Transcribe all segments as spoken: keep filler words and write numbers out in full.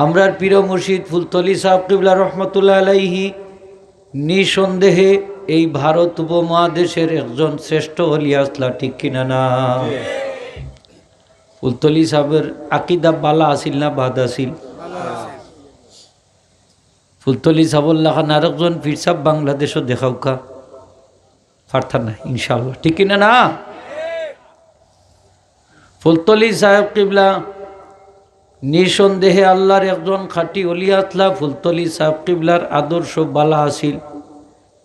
আমরার পীর মুর্শিদ ফুলতলি সাহেব কিবলা রহমতুল্লাহ আলাইহি নিঃসন্দেহে এই ভারত উপমহাদেশের একজন শ্রেষ্ঠ অলি আসলা, ঠিক কিনা না? ফুলতলি সাহেবের আকিদা বালা আছিল না বাদ আছিল? ফুলতলি সাহেবর লাখান আরেকজন পীর সাহেব বাংলাদেশও দেখাউক্কা। পারতা না, ইনশাআল্লাহ, ঠিক কিনা না? ফুলতলি সাহেব কিবলা নিঃসন্দেহে আল্লাহর একজন খাঁটি অলি আসলা। ফুলতলি সাহেব কিবলার আদর্শ বালা আছিল,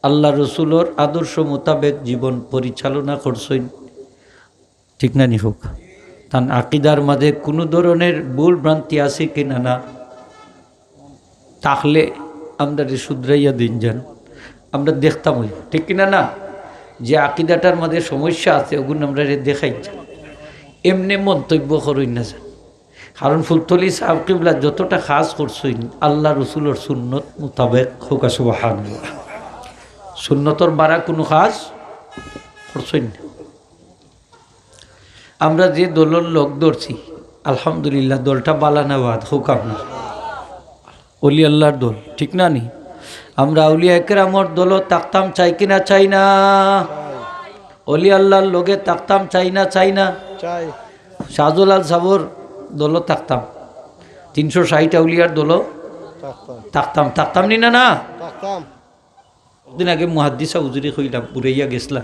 আল্লাহ রসুলর আদর্শ মোতাবেক জীবন পরিচালনা করছইন, ঠিক না নি হোক? তান আকিদার মাঝে কোনো ধরনের ভুল ভ্রান্তি আছে কি না, না? তাহলে আমরারে শুধরাইয়া দিন যান, আমরা দেখতাম অইব, ঠিক কিনা না? যে আকিদাটার মাঝে সমস্যা আছে, ওগুন আমরারে দেখাই যান, এমনে মন্তব্য করইন না যান। কারণ ফুলতলি সাহেব কিবলা যতটা কাজ করছইন আল্লাহ রসুলর সুন্নত মোতাবেক, হোক সুবহানাল্লাহ, সুন্নতর বারা কোনো কাজ করছইন না। আমরা যে দলর লগ ধরছি, আলহামদুলিল্লাহ, দলটা বালা না বাদ, হোক আপনার অলি আল্লাহর দল, ঠিক না নি? আমরা আউলিয়া একরামর দল থাকতাম চাই কিনা চাই না? অলি আল্লাহর লগে থাকতাম চাই না চাই না? চাই। শাহজালাল সাবর দল থাকতাম, তিনশো ষাট আউলিয়ার দল থাকতাম। থাকতাম, থাকতাম নি না, না? থাকতাম। দিন আগে মুহাদ্দিসা হুজুরে কইলাম, বুড়াইয়া গেছলা,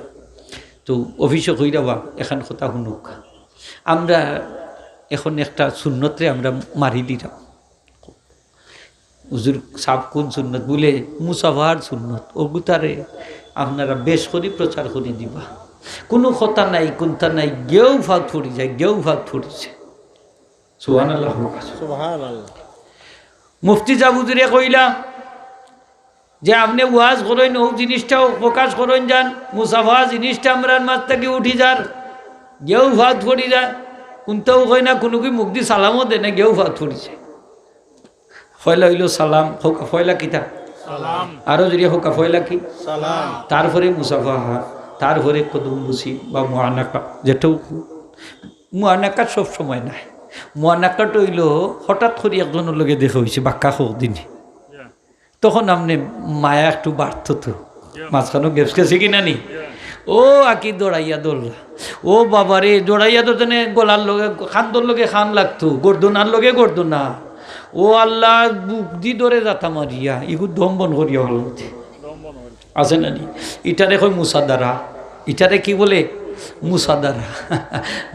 তো অফিসে কইরা বা এখান কথা শুনুক। আমরা এখন একটা সুন্নতরে আমরা মারি দিলাম। হুজুর সাব কোন সুন্নত? বলে মুসাফার সুন্নত। ওগুতারে আপনারা বেশ করি প্রচার করি দিবা। কোনো কথা নাই, কোনটা নাই, গেউ ফাঁক পড়ি যায়, গেউ ফাঁক পড়ি যায়। সুবহানাল্লাহ। সুবহানাল্লাহ। মুফতি সাব হুজুরে কইলা যে আপনি ওয়াজ করইন, ও জিনিসটাও প্রকাশ করইন যান, মুসাফা জিনিসটা আমরার মাঝ থাকি উঠি যার, গেউ ফাঁক পড়ি যায়। কোনটাও কয় না, কোনো কি মুখ দি সালামও দেয় না, গেউ ফাঁক পড়ি যায়। পয়লা অইল সালাম, হোক পয়লা কিতা? সালাম। আরো জোরে হোক, পয়লা কি? সালাম। তারপরে মুসাফাহা, তারপরে কদম বুসি বা মুআনাকা, যেটাও মুআনাকা সব সময় নাই। মুআনাকাটা অইল হঠাৎ করি একজনর লগে দেখা অইছে, বাক্কা হোক দিনে। তখন আপনি মায়া একটু বাড়তো তো, মাঝখানো গেপস গেছে কি না নি? ও আকি দৌড়াইয়া দৌড়লা, ও বাবারে, দৌড়াইয়া দৌড়তে নে গলার লগে, খান্দর লগে খান লাগতো, গর্দনার লগে গর্দনা। ও আল্লাহ, বুক দি ধরে যাতা মারিয়া, ইগু দম বন করিয়া ভালো হতে। আছে না নি? ইটারে কয় মুসাদারা। ইটারে কি বলে? মুসাদারা।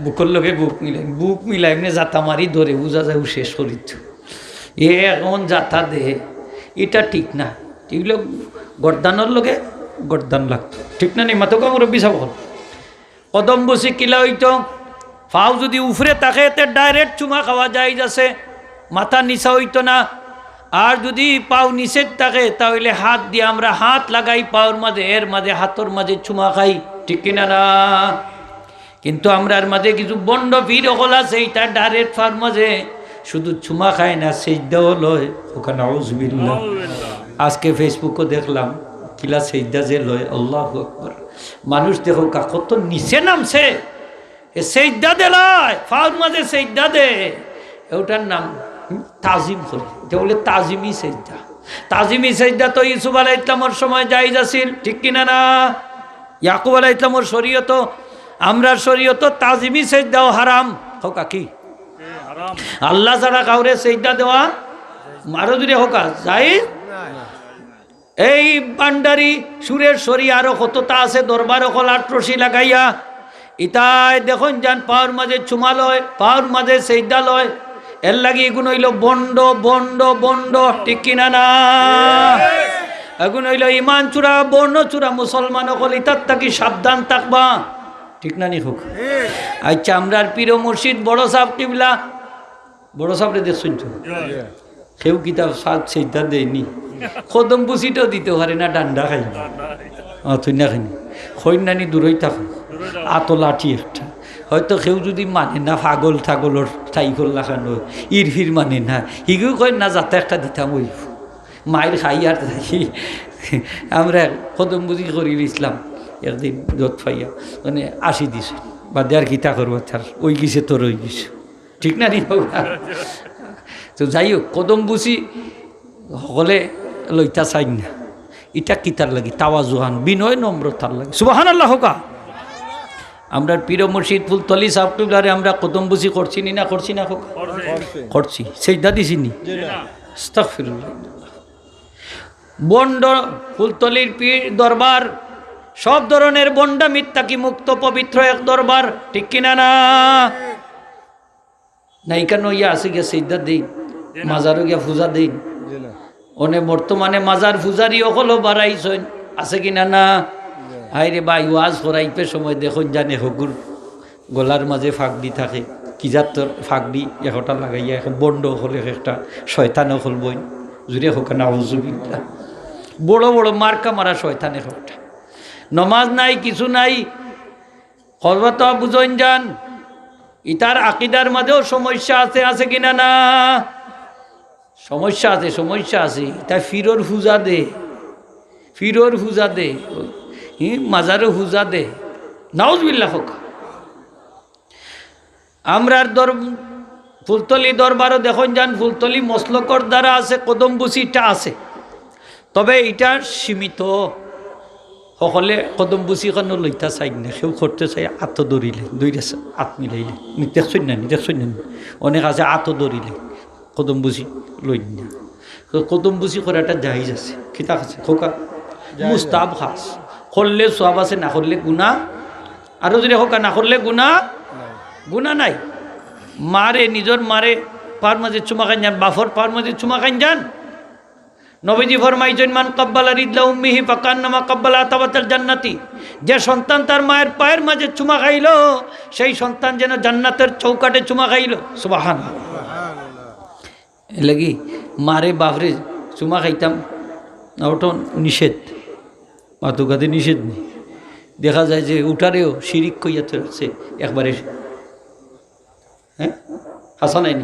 বুকর লগে বুক মিলাই, বুক মিলাই এমনি যাতা মারি ধরে, বুঝা যায় ও শেষ করিত। এ এখন যাতা দে, ইটা ঠিক না। এগুলো গর্দানর লগে গর্দান লাগতো, ঠিক না নি? মাতকা মুরব্বী সাব হল। কদম বুসি কিলা অইতো? পাও যদি উপরে থাকে, তে direct চুমা খাওয়া জায়েজ আছে, মাথা নিচা অইতো না। আর যদি পাও নিচে থাকে, তাহলে হাত দিয়া আমরা হাত লাগাই পাওর মাঝে, এর মাঝে, হাতর মাঝে চুমা খাই, ঠিক কিনা না? কিন্তু আমরার মাঝে কিছু বন্ড পীর অকল আছে, ইতা direct পাওর মাঝে শুধু চুমা খায় না, সেজদাও লয়। ওখানে আউজুবিল্লাহ। আজকে Facebook-ও দেখলাম, কিলা সেজদা যে লয়, আল্লাহু আকবার। মানুষ দেখো কা-, কত নিচে নামছে, এ সেজদা দে লয়, পাওর মাঝে সেজদা দে, এটার নাম, হুম, তাজিম করে। এটা বলে তাজিমি সেজদা। তাজিমি সেজদা তো ইউসুফ আলাইহিস সালামর সময় জায়েজ আছিল, ঠিক কিনা না? ইয়াকুব আলাইহিস সালামর শরীয়ত, আমরার শরীয়ত তাজিমি সেজদাও হারাম। হোক কি? আল্লাহ ছাড়া কাউরে সেজদা দেওয়া, আরো জোরে হোক, জায়েজ। এই ভান্ডারি সুরেশ্বরী আরো কততা আছে, দরবার অকল আট্রসি লাগাইয়া, ইতায় দেখইন যান পাওর মাঝে চুমা লয়, পাওর মাঝে সেজদা লয়। এর লাগি এগুন অইল বন্ড, বন্ড, বন্ড, ঠিক কিনা না? এগুন অইল ইমান চূড়া, বর্ণ চূড়া। মুসলমান অকল ইতার থাকি সাবধান থাকবা, ঠিক না নি হোক? আচ্ছা, আমরার পীর মুর্শিদ বড় সাব কিবলা, বড় সাবরে দেখছইন তো? কেউ কিতা সাত সেজদা দেয়নি, কদম বুসিটাও দিতে পারে না, ডান্ডা খাই না। আ, তুই না খাইনি, খইন নানি দূরই থাকো, আতো লাঠি একটা। হয়তো কেউ যদি মানে না, পাগল টাগলর টাইপর লাখান অয়, ইরফির মানে না, হিগু কয় না, যাতে একটা দিতাম অইব। মাইর খাই আর থাকি। আমরা কদম বুসি করি ইসলাম, একদিন যত পাইয়া, মানে, আশি দিছে, বাদে আর কিতা করবো, তার অই গেছে, তোর অই গেছে, ঠিক না নি বাবা? তো যাই হোক, কদম বুছি হকলে লইতা চাইন না। ইটা কিতার লাগি? তাওয়াজুআন, বিনয় নম্রতার লাগি। সুবহানাল্লাহ কউক্কা। আমরার পীর মুর্শিদ ফুলতলি ছাব কিবলারে আমরা কদম বুছি করছি নি না করছি না কউক্কা? করছি। করছি। সেজদা দিছি নি? জি না। আস্তাগফিরুল্লাহ। ভন্ড ফুলতলির পীর দরবার, সব ধরনের ভন্ডামির থাকি মুক্ত পবিত্র এক দরবার, ঠিক কিনা না? না, ইখানো ইয়া আছে গিয়া সেজদা দেইন, জি না। মাজারো গিয়া পূজা দেইন। জি না। অনে বর্তমানে মাজার পূজারি অকলও বাড়াইছইন, আছে কিনা না? জি। হায় রে ভাই, ওয়াজ করাইতে সময় দেখইন জানে হগুর গলার মাঝে ফাগড়ি থাকে, কি জাতর ফাগড়ি একটা লাগাইয়া, এখন ভন্ড অকল এক একটা, শয়তান অকল বইন, জুরে কউক্কা নাউজুবিল্লাহ। বড় বড় মার্কা মারা শয়তান এক একটা। নমাজ নাই, কিছু নাই, কথা বুঝইন যান। ইতার আকিদার মাঝেও সমস্যা আছে, আছে কিনা না? সমস্যা আছে, সমস্যা আছে। ইতা পীরর পূজা দে, পীরর পূজা দে, হি, মাজারো পূজা দে। নাউজুবিল্লাহ কউক্কা। আমরার দর-, ফুলতলি দরবারও দেখইন যান, ফুলতলি মসলকর দ্বারা আছে, কদম বুছিটা আছে, তবে ইটা সীমিত। হকলে কদম বুছি কেনে লইতা চাইন না, কেউ করতে চাই আতো ধরিলে, দুইটা আত মিলাইলে, নি দেখছইন না নি, দেখছইন না নি? অনেক আছে আতো ধরিলে, কদম বুছি লইন না। তো কদম বুছি করাটা জায়েজ আছে, কিতা আছে কউক্কা? জায়েজ আছে। মুস্তাহাব কাজ, করলে সওয়াব আছে, না করলে গুনা। আরো জুরে কউক্কা, না করলে গুনা, নাই। গুনা নাই। মারে, নিজর মারে পাওর মাঝে চুমা খাইন যান, বাফর পাওর মাঝে চুমা খাইন যান। নবীজি ফরমাইছইন, "মান কাব্বালা রিজলা উম্মিহি ফাকান্নামা কাব্বালা আতাওয়াতাল জান্নাতি।" যে সন্তান তার মায়ের পায়ের মাঝে চুমা খাইলো, সেই সন্তান যেন জান্নাতের চৌকাঠে চুমা খাইলো। সুবহানাল্লাহ। এরলাগি মারে বাফরে চুমা খাইতাম না, ওটা নিষেধ, মাতুকাতে নিষেধ নি। দেখা যায় যে উঠারেও শিরিক কইয়া তো রাখছে একবারে, হ্যাঁ, হাছা নায় নি?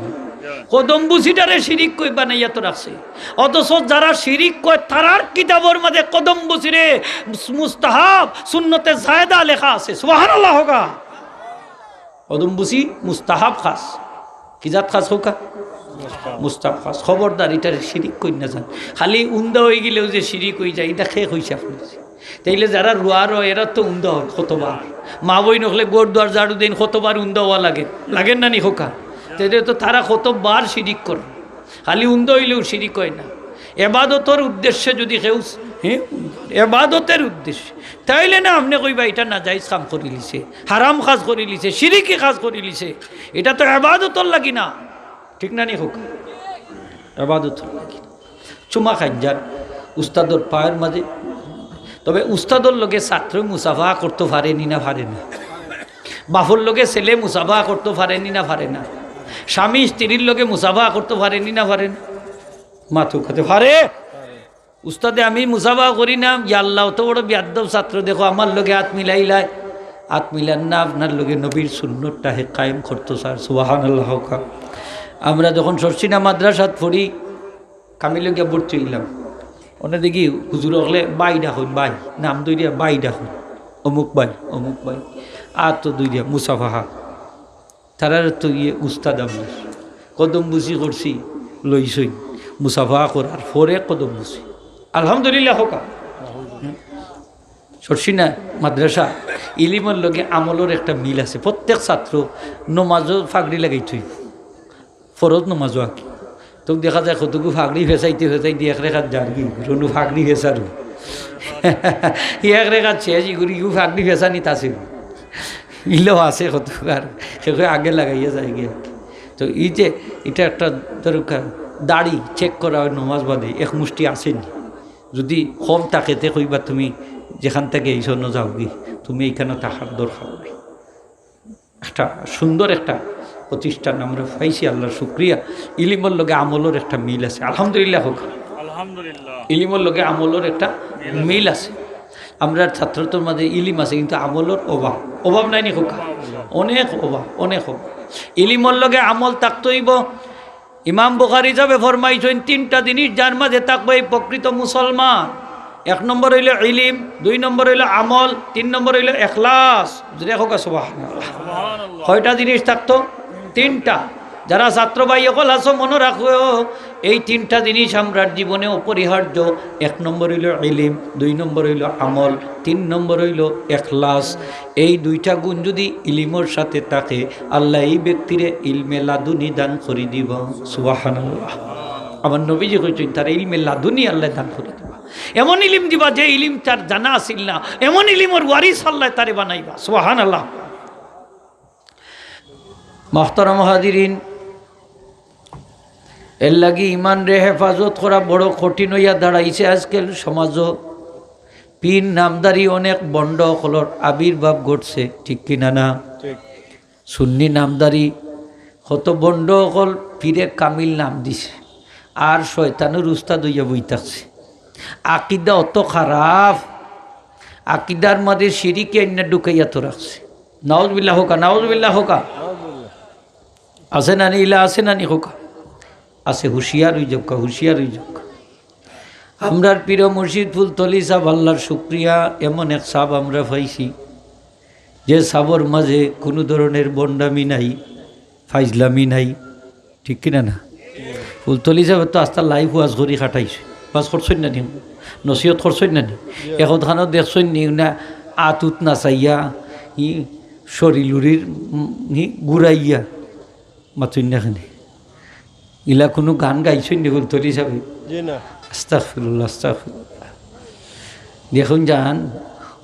কদম বুছিটারে শিরিক কই বানাইয়া তো রাখছে। অথচ যারা শিরিক কয়, তারার কিতাবর মাঝে কদম বুছিরে মুস্তাহাব, সুন্নতে জায়েদা লেখা আছে। সুবহানাল্লাহ কউক্কা। কদম বুছি মুস্তাহাব কাজ। কি জাত কাজ কউক্কা? মুস্তাহাব। মুস্তাহাব কাজ। খবরদার, ইটারে শিরিক কইন না যান। খালি উন্দা অইগেলেউ যে শিরিক অইযায়, ইটা কে কইছে আপনারে? তাইলে যারা রুয়া রয়, এরা তো উন্দা অয় কতবার। মা বইন অকলে ঘর দুয়ার ঝাড়ু দেইন, কতবার উন্দা অওয়া লাগে, লাগের না নি কউক্কা? তাইলে তো তারা কতবার শিরিক করে। খালি উন্দা অইলেউ শিরিক অয় না। এবাদতর উদ্দেশ্যে যদি কেউ, হ্যাঁ, এবাদতর উদ্দেশ্যে, তাইলে না আপনে কইবা ইটা নাজায়েজ কাম করিলিছে, হারাম কাজ করিলিছে, শিরিকি কাজ করিলিছে। ইটা তো এবাদতর লাগি না, ঠিক না নি কউক্কা? এবাদতর লাগি। চুমা খাইন যান উস্তাদর পাওর মাঝে। তবে উস্তাদর লগে ছাত্র মুসাফা করতো পারে নি না পারে না? বাফর লগে ছেলে মুসাফা করতো পারে নি না পারে না? স্বামী স্ত্রীর লগে মুসাফা করতো পারে নি না পারে না? মাতুকাতে পারে। উস্তাদে আমি মুসাফা করি না, ইয়া আল্লাহ, অত বড় বেয়াদ্দব ছাত্র, দেখো আমার লগে আত মিলাইলায়। আত মিলার না, আপনার লগে নবীর সুন্নতটা হে কায়েম করতো চার। সুবহানাল্লাহ কউক্কা। আমরা যখন শর্ষিনা মাদ্রাসাত পড়ি, কামিলো গিয়া ভর্তি অইলাম। অনে দেখি হুজুর অকলে ভাই ডাকইন, ভাই, নাম ধরিয়া ভাই ডাকইন, অমুক ভাই, অমুক ভাই, আত ধরিয়া মুসাফাহা। তারারে তো ইয়ে উস্তাদ আমরার। কদম বুছি করছি, লইছইন, মুসাফা করার পরে কদম বুছি। আলহামদুলিল্লাহ কউক্কা। শর্ষিনা মাদ্রাসা, ইলিমর লগে আমলর একটা মিল আছে। প্রত্যেক ছাত্র নমাজো ফাগড়ি লাগাইতো অইবো, ফরজ নমাজো আগে। তো দেখা যায় কতগু ফাগড়ি ফেছাইতে ফেছাইতে এক রেখাত যারগি, রনু ফাগড়ি ফেছারু। ই এক রেখাত শেষ, ইগুর ইগু ফাগড়ি ফেছানিত আছে। ইলেও আছে কতগু, আর সে কয় আগে লাগাইয়া যায়গি আর কি। তো এই যে এটা একটা দরকার, দাড়ি চেক করা অয় নমাজ বাদে, এক মুষ্টি আছে নি? যদি কম থাকে, তে কইবা, "তুমি যেখান থাকি আইছো, অনো যাওগি, তুমি ইখানো থাকার দরকার নাই।" একটা সুন্দর একটা প্রতিষ্ঠান আমরা পাইছি, আল্লাহর শুকরিয়া। ইলিমর লগে আমলর একটা মিল আছে, আলহামদুলিল্লাহ কউক্কা। আলহামদুলিল্লাহ। ইলিমর লগে আমলর একটা মিল আছে। মিল আছে। আমরার ছাত্রত্বর মাঝে ইলিম আছে, কিন্তু আমলর অভাব। অভাব নাই নি কউক্কা? অনেক অভাব, অনেক অভাব। ইলিমর লগে আমল থাকতে অইবো। ইমাম বুখারী সাহেবে ফরমাইছইন, তিনটা জিনিস যার মাঝে থাকবো, এই প্রকৃত মুসলমান। এক নম্বর অইলো ইলিম, দুই নম্বর অইলো আমল, তিন নম্বর অইলো ইখলাস। জুরে কউক্কা সুবহানাল্লাহ। সুবহানাল্লাহ। কয়টা জিনিস থাকতো? তিনটা। যারা ছাত্র ভাই অকল আছো, মনো রাখো, এই তিনটা জিনিস আমরার জীবনে অপরিহার্য। এক নম্বর অইলো ইলিম, দুই নম্বর অইলো আমল, তিন নম্বর অইলো এখলাস। এই দুইটা গুণ যুদি ইলিমর সাথে থাকে, আল্লায় এই ব্যক্তিরে ইলমে লাদুনি দান করি দিবা। সুবহানাল্লাহ। আমার নবীজি কইছইন, তারে ইলমে লাদুনি আল্লায় দান করি দিবা। এমন ইলিম দিবা, যে ইলিম তার জানা আছিল না, এমন ইলিমর ওয়ারিস আল্লায় তারে বানাইবা। সুবহানাল্লাহ। মুহতারাম হাজিরিন, এরলাগি ইমানরে হেফাজত করা বড় কঠিন অইয়া দাঁড়াইছে আজকাল সমাজো। পীর নামধারী অনেক ভন্ড অকলর আবির্ভাব ঘটছে, ঠিক কিনা না? ঠিক। সুন্নি নামধারী কত ভন্ড অকল পীরে কামিল নাম দিছে, আর শয়তানর উস্তাদ অইয়া বই থাকছে। আকিদা অত খারাপ, আকিদার মাঝে শিরিকে আইন্না ঢুকাইয়া তো রাখছে। নাউজুবিল্লাহ কউক্কা, নাউজুবিল্লাহ কউক্কা। আছে না নি, ইলা আছে না নি কউক্কা? আছে, হুঁশিয়ার অইযাউক্কা, হুঁশিয়ার অইযাউক্কা। আমরার পীর মুর্শিদ ফুলতলি সাব, আল্লার শুকরিয়া, এমন এক সাব আমরা পাইছি, যে সাবর মাঝে কুনু ধরনের ভন্ডামি নাই, ফাইজলামি নাই, ঠিক কিনা না? ফুলতলি সাবে তো আস্তা life ওয়াজ করি কাটাইছে। ওয়াজ করছইন না নি? নসিহত করছইন না নি? একখানো দেখছইন নি না? আতুত নাচাইয়া, ই শরীলুরির, উম, ই ঘুরাইয়া, মাতইন না কেনে? ইলা কুনু গান গাইছইন নি ফুলতলি সাবে? জি না। আস্তাগফিরুল্লাহ, আস্তাগফিরুল্লাহ। দেখইন যান,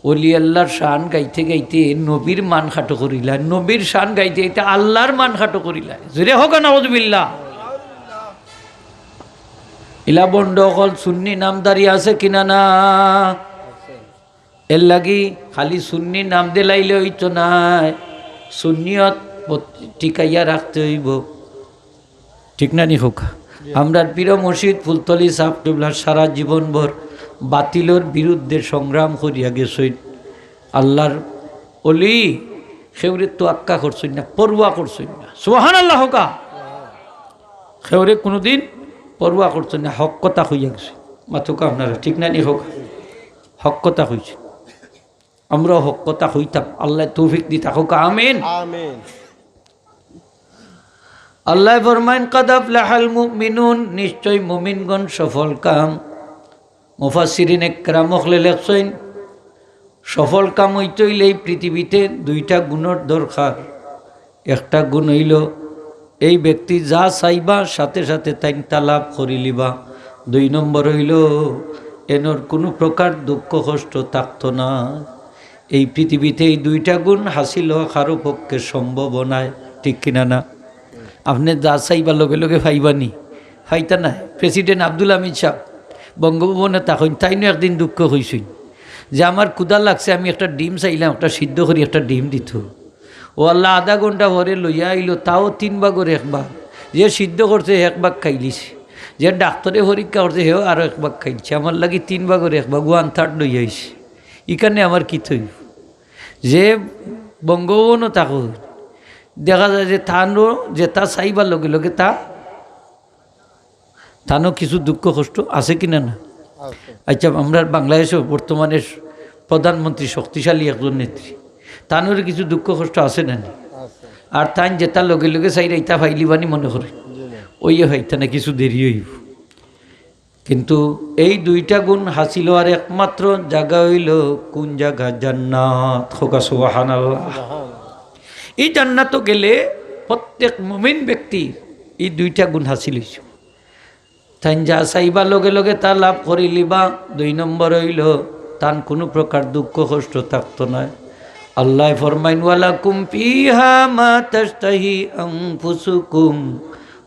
অলি আল্লার শান গাইতে গাইতে নবীর মান খাটো করিলা, নবীর শান গাইতে গাইতে আল্লার মান খাটো করিলা। জোরে কউক্কা নাউজুবিল্লাহ। ইলা ভন্ড অকল সুন্নি নামধারী আছে কিনা না? এরলাগি খালি সুন্নি নাম দিলাইলে অইতো নায়, সুন্নিয়ত পত-, টিকাইয়া রাখতে অইবো। ঠিক না নি কউক্কা? জি। আমরার পীর মুর্শিদ ফুলতলি সাব কিবলা সারা জীবনভর বাতিলর বিরুদ্ধে সংগ্রাম করিয়া গেছইন। আল্লার অলি, কেউরে তোয়াক্কা করছইন না, পরোয়া করছইন না। সুবহানাল্লাহ কউক্কা। কেউরে কুনুদিন পরোয়া করছইন না, হক কথা কইয়া গেছইন। মাতউক্কা আপনারা, ঠিক না নি কউক্কা? হক কথা কইছইন। আমরাও হক কথা কইতাম, আল্লায় তৌফিক দিতা কউক্কা, আমিন। আমিন। আল্লায় ফরমাইন, "কাদ আফলাহাল মুমিনুন", নিশ্চয় মুমিনগণ সফল কাম। মুফাসসিরিন একরাম অকলে লেখছইন, সফল কাম অইতে অইলে এই পৃথিবীতে দুইটা গুণর দরকার। একটা গুণ অইলো, এই ব্যক্তি যা চাইবা সাথে সাথে তাইন তা লাভ করিলিবা। দুই নম্বর অইলো, এনর কুনু প্রকার দুঃখ কষ্ট থাকতো না। এই পৃথিবীতে এই দুইটা গুণ হাসিল অওয়া কারো পক্ষে সম্ভব নায়, ঠিক কিনা না? আপনে যা চাইবা লগে লগে পাইবা নি? পাইতা নায়। প্রেসিডেন্ট আব্দুল হামিদ সাব বঙ্গভবনো থাকইন, তাইনও একদিন দুঃখ কইছইন যে, "আমার ক্ষুধা লাগছে, আমি একটা ডিম চাইলাম, একটা সিদ্ধ করি একটা ডিম দিতো।" ও আল্লাহ, আধা ঘন্টা পরে লইয়া আইলো, তাও তিন ভাগর এক ভাগ। যে সিদ্ধ করছে, এক ভাগ খাইলিছে, যে ডাক্তরে পরীক্ষা করছে, হেও আরো এক ভাগ খাইছে। আমার লাগি তিন ভাগর এক ভাগ, one third লইয়া আইছে। ইখানে আমার কিতা অইবো? যে বঙ্গভবনো থাকইন, দেখা যায় যে তানও যেটা চাইবার লগে লগে তা, তানও কিছু দুঃখ কষ্ট আছে কিনা না? আছে। আচ্ছা, আমরার বাংলাদেশো বর্তমানে প্রধানমন্ত্রী শক্তিশালী একজন নেত্রী, তানর কিছু দুঃখ কষ্ট আছে না নি? আছে। আর তাইন যেটা লগে লগে চাইরা ইতা পাইলিবা নি মনে করে? জি না। অইয়ে পাইতা না, কিছু দেরি অইবো। কিন্তু এই দুইটা গুণ হাসিল অওয়ার একমাত্র জাগা অইলো কুন জাগা? জান্নাত। কউক্কা সুবহানাল্লাহ। সুবহানাল্লাহ। এই জান্নাতো গেলে প্রত্যেক মুমিন ব্যক্তির এই দুইটা গুণ হাসিল অইছে। তাইন যা চাইবা লগে লগে তা লাভ করিলিবা। দুই নম্বর অইলো, তান কুনু প্রকার দুঃখ কষ্ট থাকতো নায়। আল্লায় ফরমাইন, "ওয়ালাকুম ফিহা মা তাশতাহি আনফুসুকুম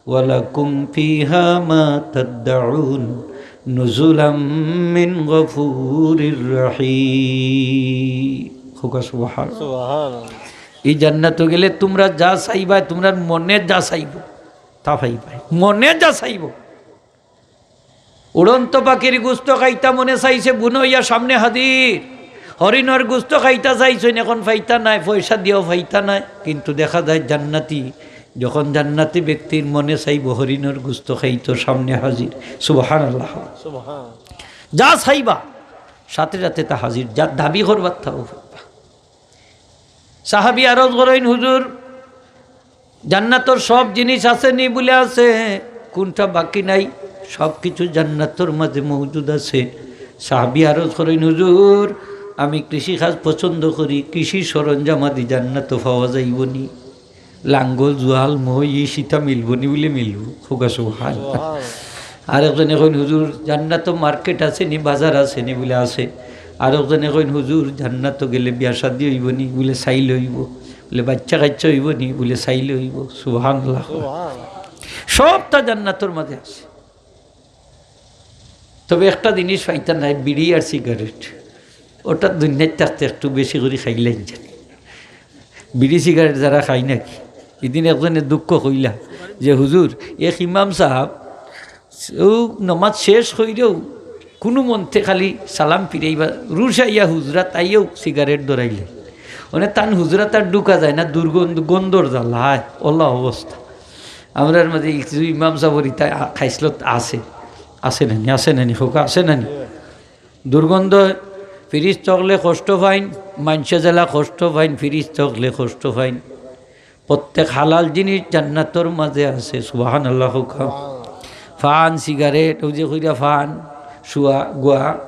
ওয়ালাকুম ফিহা মা তাদদাউন নুজুলাম মিন গফুরির রাহিম।" কউক্কা সুবহানাল্লাহ। সুবহানাল্লাহ। এই জান্নাতো গেলে তুমরা যা চাইবা, তুমরার মনে যা চাইবো, তা পাইবায়। মনে যা চাইবো। উড়ন্ত পাখির গোস্ত খাইতা মনে চাইছে, বুনো অইয়া সামনে হাজির। হরিণর গোস্ত খাইতা চাইছইন, এখন পাইতা নায়, পয়সা দিয়াও পাইতা নায়। কিন্তু দেখা যায় জান্নাতি, যখন জান্নাতি ব্যক্তির মনে চাইবো হরিণর গোস্ত খাইতো, সামনে হাজির। সুবহানাল্লাহ। সুবহান। যা চাইবা, সাথে সাথে তা হাজির। যা দাবি করবার, তাও পাইবা। সাহাবী আরজ করইন, "হুজুর, জান্নাতর সব জিনিস আছে নি? বুলে আছে। কুনটা বাকি নাই? সব কিছু জান্নাতর মাঝে মওজুদ আছে। সাহাবী আরজ করইন, "হুজুর, আমি কৃষি কাজ পছন্দ করি, কৃষি সরঞ্জাম আদি জান্নাতো পাওয়া যাইবো নি? লাঙ্গল, জুয়াল, মই, ইস ইতা মিলবো নি?" বুলে, "মিলবো।" কউক্কা সুবহান। আরেকজনে কইন, "হুজুর, জান্নাতো মার্কেট আছে নি, বাজার আছে নি?" বুলে, "আছে।" আরেকজনে কইন, "হুজুর, জান্নাতো গেলে বিয়া শাদী অইবো নি?" বুলে, "চাইলে অইবো।" বুলে, "বাইচ্চা কাইচ্চা অইবো নি?" বুলে, "চাইলে অইবো।" সুবহানাল্লাহ। সবটা জান্নাতর মাঝে আছে। তবে একটা জিনিস পাইতা নায়, বিড়ি আর সিগারেট। ওটা দুনিয়াত থাকতে একটু বেশি করি খাইলাইন জানি। বিড়ি সিগারেট যারা খায় নাকি, ইদিন একজনে দুঃখ কইলা যে, "হুজুর, এক ইমাম সাব, ও নমাজ শেষ করিয়াউ কুনু মন্তে খালি সালাম ফিরাইবা, রুশ আইয়া হুজরাত আইয়াউ সিগারেট ধরাইলে, মানে তান হুজরাত আর ঢুকা যায় না, দুর্গন্ধ, গন্ধর জ্বালা, হায়, অলা অবস্থা।" আমরার মাঝে কিছু ইমাম সাবর ইতা আ-, খাইছলত আছে, আছে নানি, আছে নানি, কউক্কা আছে নানি? দুর্গন্ধ, ফিরিস্তা অকলে কষ্ট পাইন, মানষে যেলা কষ্ট পাইন, ফিরিস্তা অকলে কষ্ট পাইন। প্রত্যেক হালাল জিনিস জান্নাতর মাঝে আছে, সুবহানাল্লাহ কউক্কা। পান, সিগারেট, অউ যে কইরা পান, সুয়া, গুয়া,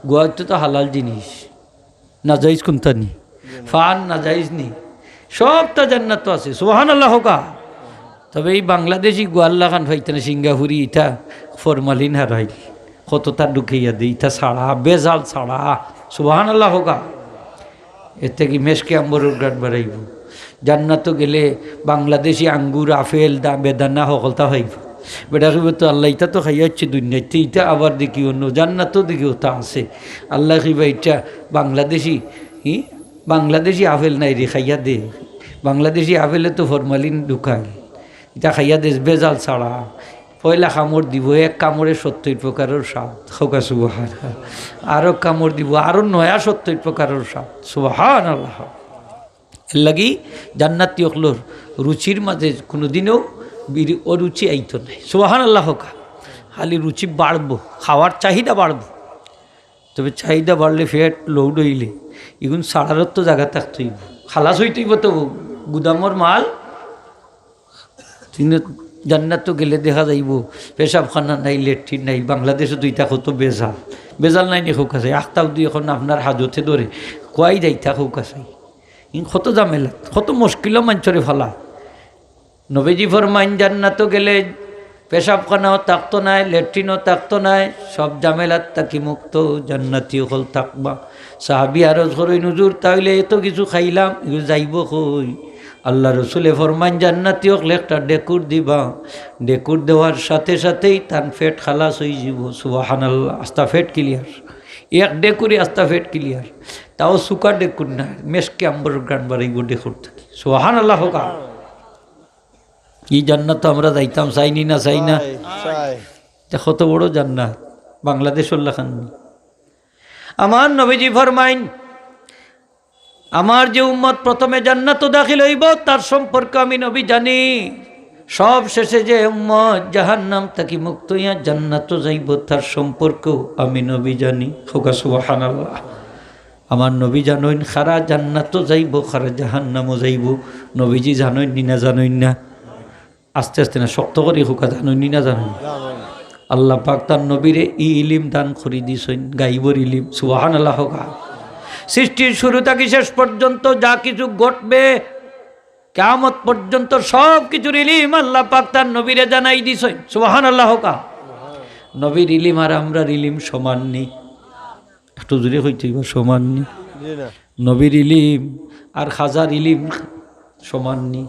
গুয়া তো, তো হালাল জিনিস, নাজাইজ কুনটা নি? পান নাজাইজ নি? সবটা জান্নাতো আছে, সুবহানাল্লাহ কউক্কা। তবে ই বাংলাদেশি গুয়ার লাখান পাইতা না, সিঙ্গাপুরি, ইতা ফরমালিন হারাইল, কততা ঢুকাইয়া দেয়, ইতা ছাড়া, ভেজাল ছাড়া, সুবহানাল্লাহ কউক্কা। এতে কি মেশকে আম্বরর ঘ্রাণ বাড়াইবো? জান্নাতো গেলে বাংলাদেশি আঙ্গুর, আপেল, দা-, বেদানা হকলতা পাইবো। বেটা কইবো তো, "আল্লাহ, ইতা তো খাইয়া অইছে দুনিয়াত, ইতা আবার দেখি অন্য, জান্নাতো দেখি ওটা আছে।" আল্লাহ কইবা, "ইটা বাংলাদেশি, ই? বাংলাদেশি আপেল নায় রে, খাইয়া দে। বাংলাদেশি আপেলে তো ফরমালিন ঢুকায়, ইতা খাইয়া দে, ভেজাল ছাড়া।" পয়লা কামড় দিবো, এক কামড়ে সত্তইর প্রকারর স্বাদ। কউক্কা সুবহানাল্লাহ। আরো কামড় দিবো, আরো নয়া সত্তইর প্রকারর স্বাদ। সুবহানাল্লাহ। এরলাগি জান্নাতি অকলর রুচির মাঝে কুনুদিনও বির-, অরুচি আইতো নায়। সুবহানাল্লাহ কউক্কা। খালি রুচি বাড়বো, খাওয়ার চাহিদা বাড়বো। তবে চাহিদা বাড়লে, পেট লোড অইলে, ইগুন ছাড়ারও তো জাগা থাকতে অইবো, খালাস অইতে অইবো তো গুদামর মাল। কিন্তু জান্নাতো গেলে দেখা যাইবো পেশাবখানা নাই, লেট্রিন নাই। বাংলাদেশো তো ইতা কত ভেজাল, ভেজাল নাই নি কউক্কা চাই? আখতাও দি এখন আপনার হাজতে ধরে, কুয়াই যাইতা কউক্কা চাই? ইন কত ঝামেলা, কত মুশকিলো মানষরে ফালা। নবীজি ফরমাইন, জান্নাতো গেলে পেশাবখানাও থাকতো নায়, লেট্রিনও থাকতো নায়, সব ঝামেলার থাকি মুক্ত, জান্নাতি অকল থাকবা। সাহাবী আরজ করইন, "হুজুর, তাইলে এত কিছু খাইলাম, ইগু যাইবো কই?" আল্লাহ রসুলে ফরমাইন, "জান্নাতি অকলে একটা ডেকুর দিবা, ডেকুর দেওয়ার সাথে সাথেই তান পেট খালাস অইযিবো।" সুবহানাল্লাহ, আস্তা পেট ক্লিয়ার। এক ডেকুরে আস্তা পেট ক্লিয়ার, তাও শুকা ডেকুর না, মেশকে আম্বরর ঘ্রাণ বাড়াইবো ডেকুর থাকি। সুবহানাল্লাহ কউক্কা। ই জান্নাতো আমরা যাইতাম চাই নি না চাই না? চাই, চাই। ইটা কত বড় জান্নাত, বাংলাদেশর লাখান নি। আমার নবীজি ফরমাইন, "আমার যে উম্মত প্রথমে জান্নাতো দাখিল অইবো, তার সম্পর্কে আমি নবী জানি। সব শেষে যে উম্মত জাহান্নাম থাকি মুক্ত অইয়া জান্নাতো যাইবো, তার সম্পর্কেও আমি নবী জানি।" কউক্কা সুবহানাল্লাহ। আমার নবী জানইন কারা জান্নাতো যাইবো, কারা জাহান্নামো যাইবো। নবীজি জানইন নি না জানইন না? আস্তে আস্তে না, শক্ত করি কউক্কা, জানইন নি না জানইন না? আল্লাহ পাক তান নবীরে ই ইলিম দান করি দিছইন, গাইবর ইলিম। সুবহানাল্লাহ কউক্কা। সৃষ্টির শুরু থাকি শেষ পর্যন্ত যা কিছু ঘটবে, কিয়ামত পর্যন্ত সব কিছুর ইলিম আল্লাহ পাক তান নবীরে জানাই দিছইন। সুবহানাল্লাহ কউক্কা। নবীর ইলিম আর আমরার ইলিম সমান নি? একটু জোরে কইতে অইবো, সমান নি? জি না। নবীর ইলিম আর খাজার ইলিম সমান নি?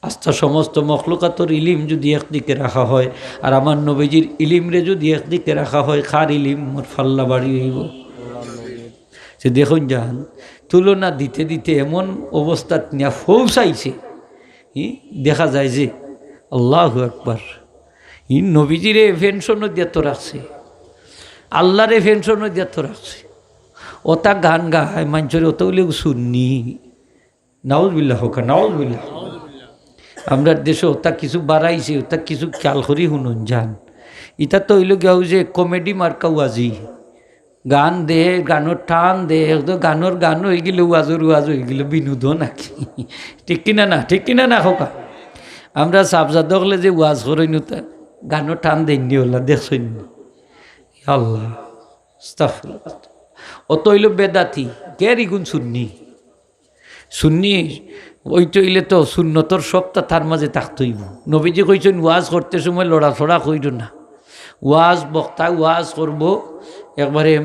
আস্তা সমস্ত মখলুকাতর ইলিম যুদি একদিকে রাখা হয়, আর আমার নবীজির ইলিমরে যুদি একদিকে রাখা হয়, কার ইলিমর ফাল্লা ভারি অইবো? তে দেখইন যান, তুলনা দিতে দিতে এমন অবস্থাত নিয়া পৌঁছাইছে, ই দেখা যায় যে, আল্লাহু আকবার, ই নবীজিরে পেনশনও দিয়া তো রাখছে, আল্লাহরে পেনশনও দিয়া তো রাখছে। ওটা গান গায়, মানষরে ওটা অইলে সুন্নি। নাউজুবিল্লাহ কউক্কা, নাউজুবিল্লাহ। আমরার দেশো ওটা কিছু বাড়াইছে, ওটা কিছু খেয়াল করি হুনইন যান। ইটা তো অইলো গিয়া অউ যে কমেডি মার্কা ওয়াজি। গান দে, গানর টান দে, একদম গানর গান অইগেলো, ওয়াজর ওয়াজ অইগেলো, বিনোদন আর কি। ঠিক কিনা না? ঠিক কিনা না কউক্কা? আমরা সাবজাদ অকলে যে ওয়াজ করইন, গানো টান দেইন নি ওলা, দেখছইন নি? ইয়া আল্লাহ, আস্তাগফিরুল্লাহ। অত অইলো বেদাতি, কে রিগুন সুন্নি? সুন্নি অইতে অইলে তো সুন্নতর সবটা তার মাঝে থাকতে অইবো। নবীজি কইছইন, ওয়াজ করতে সময় লড়াচড়া কইরো না। ওয়াজ বক্তায় ওয়াজ করবো, একবারে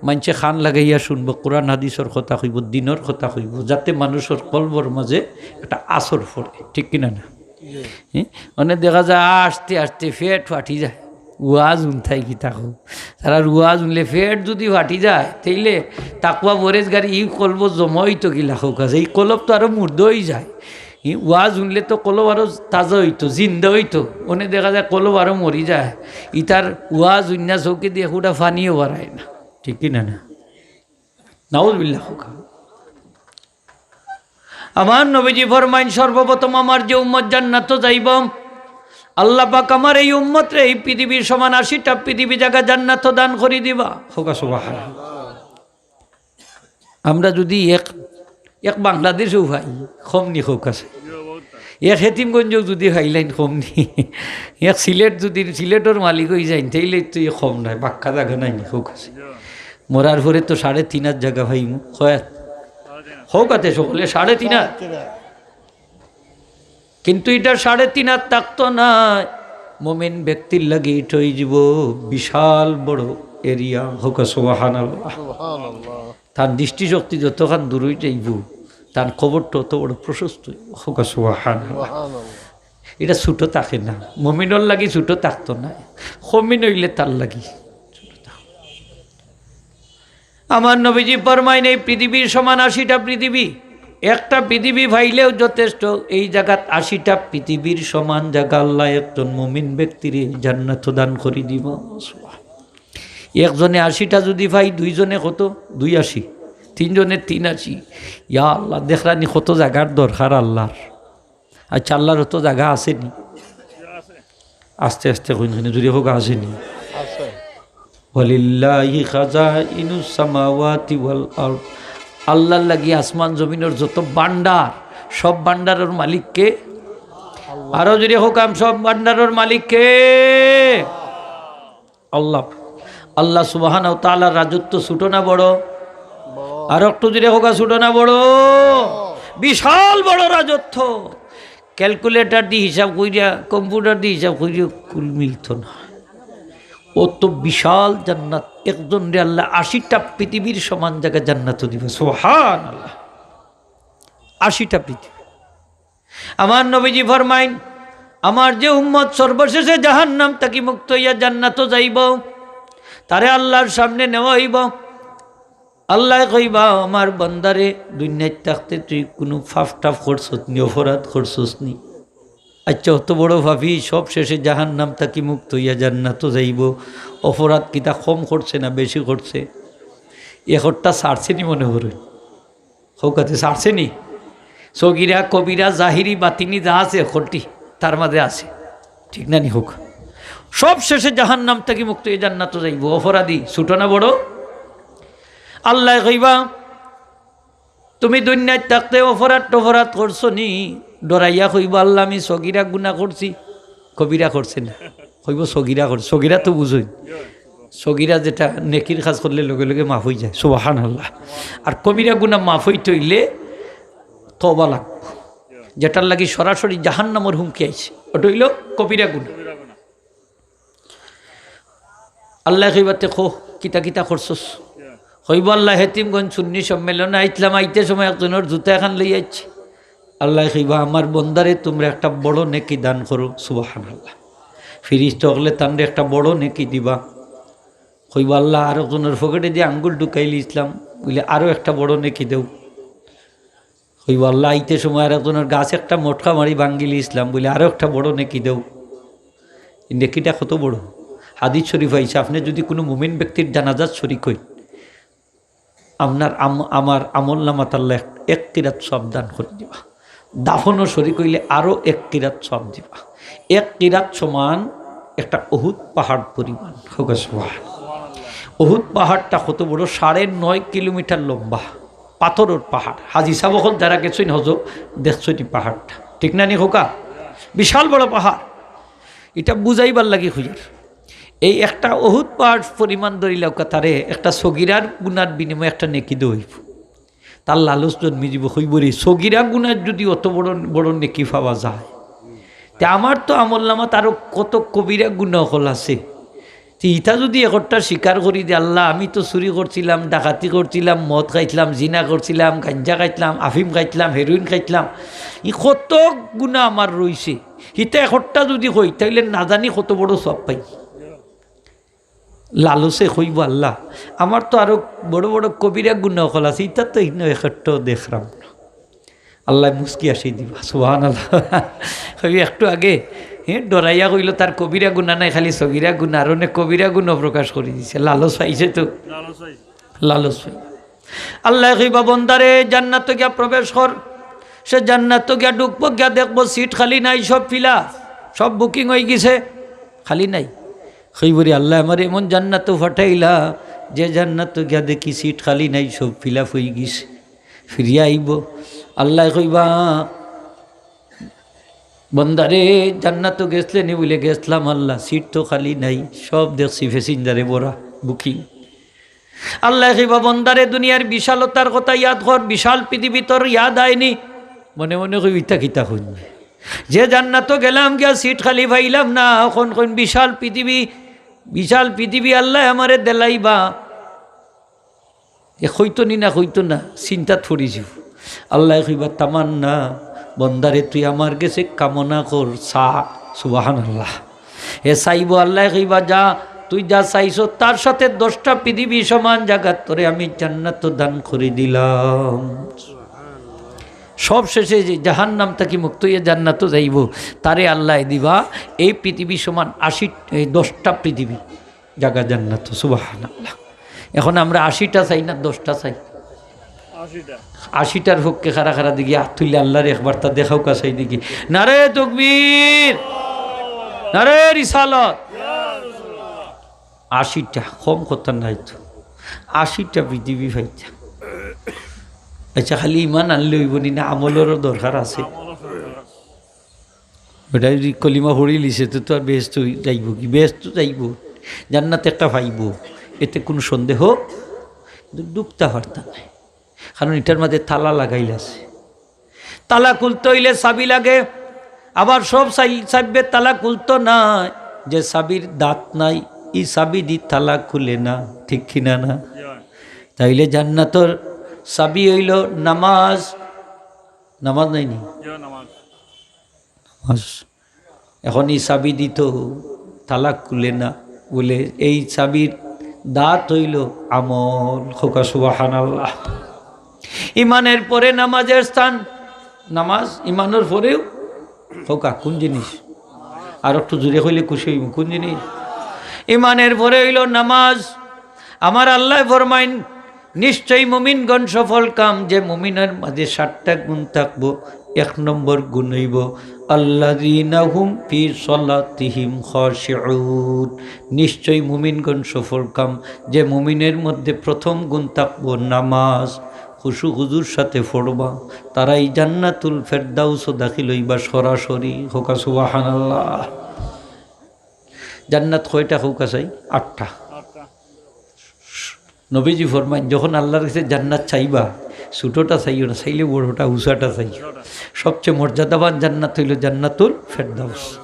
মানষে কান লাগাইয়া শুনবো, কোরআন হাদিসর কথা কইবো, দিনর কথা কইবো, যাতে মানুষর কলবর মাঝে একটা আসর পড়ে, ঠিক কিনা না? হ্যাঁ? মানে দেখা যায় আস্তে আস্তে পেট ফাটি যায়, ওয়াজ হুনতায় কিতা কও। তারার ওয়াজ হুনলে পেট যদি ফাটি যায়, তাইলে তাকওয়া পরেজগারি ই কলব জমা অইতো কিলা কউক্কা, ই কলব তো আরো মুর্দা অই যায়। ই ওয়াজ হুনলে তো কলব আরো তাজা অইতো, জিন্দা অইতো। অনে দেখা যায় কলব আরো মরি যায়। ইতার ওয়াজ হুনিয়া চউখেদি একুটা পানিও বারায় না, ঠিক কিনা না? নাউজুবিল্লাহ কউক্কা। আমার নবীজি ফরমাইন, সর্বপ্রথম আমার যে উম্মত জান্নাতো যাইবো, আল্লাহ পাক আমার এই উম্মতরে এই পৃথিবীর সমান আশিটা পৃথিবী জাগা জান্নাতো দান করি দিবা। কউক্কা সুবহানাল্লাহ। আমরা যদি এক, এক বাংলাদেশও পাই, কম নি কউক্কা চাই? এক হেতিমগঞ্জও যদি পাইলাইন, কম নি? এক সিলেট যদি, সিলেটর মালিক অই যাইন, তাইলে তো ই কম নায়, বাক্কা জাগা নাই নি কউক্কা চাই? মরার পরে তো সাড়ে তিন হাত জাগা পাইমু, কয় হাত? কউক্কা তে সকলে, সাড়ে তিন হাত। কিন্তু ইটা সাড়ে তিন হাত থাকতো নায়, মুমিন ব্যক্তির লাগি ইটা অইযিবো বিশাল বড় এরিয়া। কউক্কা সুবহানাল্লাহ। সুবহানাল্লাহ। তান দৃষ্টিশক্তি যতখান দূর অই যাইবো, তান কবরটা অত বড় প্রশস্ত অইবো। কউক্কা সুবহানাল্লাহ। সুবহানাল্লাহ। ইটা ছোট থাকে না, মুমিনর লাগি ছোট থাকতো নায়, মুমিন অইলে তার লাগি ছোট থাকতো। আমার নবীজি ফরমাইন, এই পৃথিবীর সমান আশিটা পৃথিবী, একটা পৃথিবী পাইলেও যথেষ্ট। এই জাগাত আশিটা পৃথিবীর সমান জাগা আল্লাহ একজন মুমিন ব্যক্তিরে জান্নাতো দান করি দিবা। একজনে আশিটা যদি পাই, দুইজনে কত? দুই আশি। তিনজনে তিন আশি। ইয়া আল্লাহ, দেখরানি কত জাগার দরকার আল্লাহর। আচ্ছা, আল্লাহর অত জাগা আছে নি? আস্তে আস্তে কইন, কইন, জুরে কউক্কা, আছে নি? আছে। ওয়ালিল্লাহি খাজাইনুস সামাওয়াতি ওয়াল আরদ। আল্লাহর লাগি আসমান জমিনর যত ভান্ডার, সব ভান্ডারর মালিক কে? আল্লাহ। আরো জুরে কউক্কা, সব ভান্ডারর মালিক কে? আল্লাহ। আল্লাহ সুবহানাহু ওয়া তাআলার রাজত্ব ছোট না বড়? বড়। আর একটু জুরে কউক্কা, ছোট না বড়? বড়। বিশাল বড় রাজত্ব। ক্যালকুলেটর দি হিসাব করিয়া, কম্পিউটার দি হিসাব করিয়া কুল মিলতো না। অত বিশাল জান্নাত, একজনরে আল্লাহ আশিটা পৃথিবীর সমান জাগা জান্নাতো দিবা। সুবহানাল্লাহ। আশিটা পৃথিবী। আমার নবীজি ফরমাইন, আমার যে উম্মত সর্বশেষে জাহান্নাম থাকি মুক্ত অইয়া জান্নাতো যাইবো, তারে আল্লাহর সামনে নেওয়া অইবো। আল্লায় কইবা, "আমার বন্দারে, দুনিয়াত থাকতে তুই কুনু পাপ টাপ করছস নি, অপরাধ করছস নি? আচ্ছা, অত বড় পাপী, সব শেষে জাহান্নাম থাকি মুক্ত অইয়া জান্নাতো যাইবো, অপরাধ কিতা কম করছে না বেশি করছে? একটা ছাড়ছে নি মনে করইন?" কউক্কা তে ছাড়ছে নি? সগিরা, কবিরা, জাহিরি, বাতিনি যা আছে অকলটি তার মাঝে আছে, ঠিক না নি কউক্কা? সব শেষে জাহান্নাম থাকি মুক্ত অইয়া জান্নাতো যাইবো। অপরাধী ছোট না বড়? আল্লায় কইবা, "তুমি দুনিয়াত থাকতে অপরাধ টপরাধ করছো নি?" ডরাইয়া কইবো, "আল্লাহ, আমি সগিরা গুনা করছি, কবিরা করছি না।" কইবো, "সগিরা করছি।" সগিরা তো বুঝইন, সগিরা যেটা নেকির কাজ করলে লগে লগে মাফ অই যায়, সুবহানাল্লাহ। আর কবিরা গুনা মাফ অইতে অইলে তওবা লাগবো, যেটার লাগি সরাসরি জাহান্নামর হুমকি আইছে, ওটা অইলো কবিরা গুনা। আল্লায় কইবা তে, "কো, কিতা কিতা করছস?" কইবো, "আল্লাহ, হেতিমগঞ্জ সুন্নি সম্মেলনে আইছলাম, আইতে সময় একজনর জুতা এখান লই আইছি।" আল্লায় কইবা, "আমার বন্দারে, তুমরা একটা বড় নেকি দান করো।" সুবহানাল্লাহ। ফিরিস্তা অকলে তানরে একটা বড় নেকি দিবা। কইবো, "আল্লাহ, আরো একজনর পকেটে দিয়া আঙ্গুল ঢুকাইলিছলাম, বুলে আরো একটা বড় নেকি দেও।" কইবো, "আল্লাহ, আইতে সময় আরো একজনর গাছ একটা মটকা মারি ভাঙ্গিলিছলাম, বুলে আরো একটা বড় নেকি দেও।" এই নেকিটা কত বড়! হাদিস শরীফ আইছে, আপনে যদি কুনু মুমিন ব্যক্তির জানাজাত শরিক অইন, আপনার আম-, আমার আমলনামাত আল্লাহ এক, এক কিরাত সওয়াব দান করি দিবা। দাফনও শরিক অইলে আরো এক কিরাত সওয়াব দিবা। এক কিরাত সমান একটা উহুদ পাহাড় পরিমাণ। কউক্কা সুবহানাল্লাহ। উহুদ পাহাড়টা কত বড়? সাড়ে নয় কিলোমিটার লম্বা, পাথরর পাহাড়। হাজি সাব অকল যারা গেছইন হজো, দেখছইন ই পাহাড়টা, ঠিক না নি কউক্কা? বিশাল বড় পাহাড়। ইটা বুঝাইবার লাগি কইয়ার। এই একটা উহুদ পাহাড় পরিমাণ ধরিলাউক্কা, তারে একটা সগিরার গুনার বিনিময়ে একটা নেকি দেওয়া অইবো। তার লালচ জন্মি যিবো, কইবো রে, সগিরা গুনার যুদি অত বড় বড় নেকি পাওয়া যায়, তে আমার তো আমলনামাত আরো কত কবিরা গুনা অকল আছে। তে ইতা যুদি একটা স্বীকার করি দে, "আল্লাহ, আমি তো চুরি করছিলাম, ডাকাতি করছিলাম, মদ খাইছিলাম, জিনা করছিলাম, গাঞ্জা খাইছিলাম, আফিম খাইছিলাম, হেরোইন খাইছিলাম, ই কত গুনা আমার রইছে।" ইতা একটা যুদি কই, তাইলে না জানি কত বড় সওয়াব পাই। লালচে কইবো, "আল্লাহ, আমার তো আরো বড় বড় কবিরা গুনা অকল আছে, ইতা তো ইনো একটা দেখরাম না।" আল্লায় মুচকি হাসি দিবা, সুবহানাল্লাহ। কইবি একটু আগে, হে, ডরাইয়া কইলো তার কবিরা গুনা নাই, খালি সগিরা গুনা, আর অনেক কবিরা গুনা প্রকাশ করি দিছে, লালচ পাইছে তো। লালচ পাই। আল্লায় কইবা, "বন্দারে, জান্নাতো গিয়া প্রবেশ কর।" সে জান্নাতো গিয়া ঢুকবো, গিয়া দেখবো সিট খালি নাই, সব fill up, সব booking অইগেছে, খালি নাই। কইবো রে, "আল্লায় আমারে এমন জান্নাতো পাঠাইলা, যে জান্নাতো গিয়া দেখি সিট খালি নাই, সব fill up অইগেছে।" ফিরিয়া আইবো, আল্লায় কইবা, "বন্দারে, জান্নাতো গেছলে নি?" বুলে, "গেছলাম আল্লাহ, সিট তো খালি নাই, সব দেখছি passenger এ ভরা, booking।" আল্লায় কইবা, "বন্দারে, দুনিয়ার বিশালতার কথা ইয়াদ কর, বিশাল পৃথিবী তোর ইয়াদ আয়নি?" মনে মনে কইবি, "ইতা কিতা কইন? যে জান্নাতো গেলাম গিয়া সিট খালি পাইলাম না, অখন কইন বিশাল পৃথিবী, বিশাল পৃথিবী আল্লায় আমারে দিলাইবা।" এ কইতো নি না কইতো না, চিন্তাত পড়ি যিবো। আল্লায় কইবা, "তামান্না, বন্দারে, তুই আমার গেছে কামনা কর, চা।" সুবহানাল্লাহ। এ চাইবো, আল্লায় কইবা, "যা, তুই যা চাইছস, তার সাথে দশটা পৃথিবী সমান জাগা তোরে আমি জান্নাতো দান করি দিলাম।" সব শেষে যে জাহান্নাম থাকি মুক্ত অইয়া জান্নাতো যাইবো, তারে আল্লায় দিবা এই পৃথিবী সমান আশি, এই দশটা পৃথিবী জাগা জান্নাতো। সুবহানাল্লাহ। এখন আমরা আশিটা চাই না দশটা চাই? আশিটা। আশিটার পক্ষে কারা কারা দেখি আত তুললে, আল্লারে একবার তা দেখাউক্কা চাই দেখি। নারে তকবীর, নারে রিসালত। আশিটা, কম কথা নায় তো, আশিটা পৃথিবী পাইতা। আচ্ছা, খালি ইমান আনলে অইবো নি না, আমলরও দরকার আছে। বেটা যদি কলিমা পড়িলিছে, তো, তো আর বেহেস্তো যাইবো কি? বেহেস্তো যাইবো, জান্নাত একটা পাইবো, এতে কুনু সন্দেহ, কিন্তু ঢুকতা পারতা নায়, কারণ ইটার মাঝে তালা লাগাইল আছে। তালা খুলতে অইলে চাবি লাগে, আবার সব চাই-, চাবিয়ে তালা খুলতো নায়। যে চাবির দাঁত নাই, ই চাবি দি তালা খুলে না, ঠিক কিনা না? তাইলে জান্নাতর চাবি অইলো নামাজ, নামাজ নায়নি? নামাজ। এখন ই চাবি দি তো তালা খুলে না, বুলে এই চাবির দাঁত অইলো আমল। কউক্কা সুবহানাল্লাহ। ইমানের পরে নামাজের স্থান, নামাজ ইমানর পরেও। কউক্কা কুন জিনিস? আর একটু জোরে কইলে খুশি অইমু। কুন জিনিস? ইমানের পরে অইলো নামাজ। আমার আল্লায় ফরমাইন, নিশ্চয়ই মুমিনগণ সফলকাম, যে মুমিনের মাঝে সাতটা গুণ থাকবো। এক নম্বর গুণ অইবো, "আল্লাযীনা হুম ফি সালাতিহিম খাশিউন।" নিশ্চয়ই মুমিনগণ সফলকাম, যে মুমিনের মধ্যে প্রথম গুণ থাকবো নামাজ, খুশু খুজুর সাথে পড়বা, তারাই জান্নাতুল ফেরদাউসো দাখিল অইবা সরাসরি। কউক্কা সুবহানাল্লাহ। জান্নাত কয়টা কউক্কা চাই? আটটা। নবীজি ফরমাইন, যখন আল্লার গেছে জান্নাত চাইবা, ছোটটা চাইও না, চাইলে বড়টা, উঁচাটা চাইও। সবচেয়ে মর্যাদাবান জান্নাত অইলো জান্নাতুল ফেরদাউস।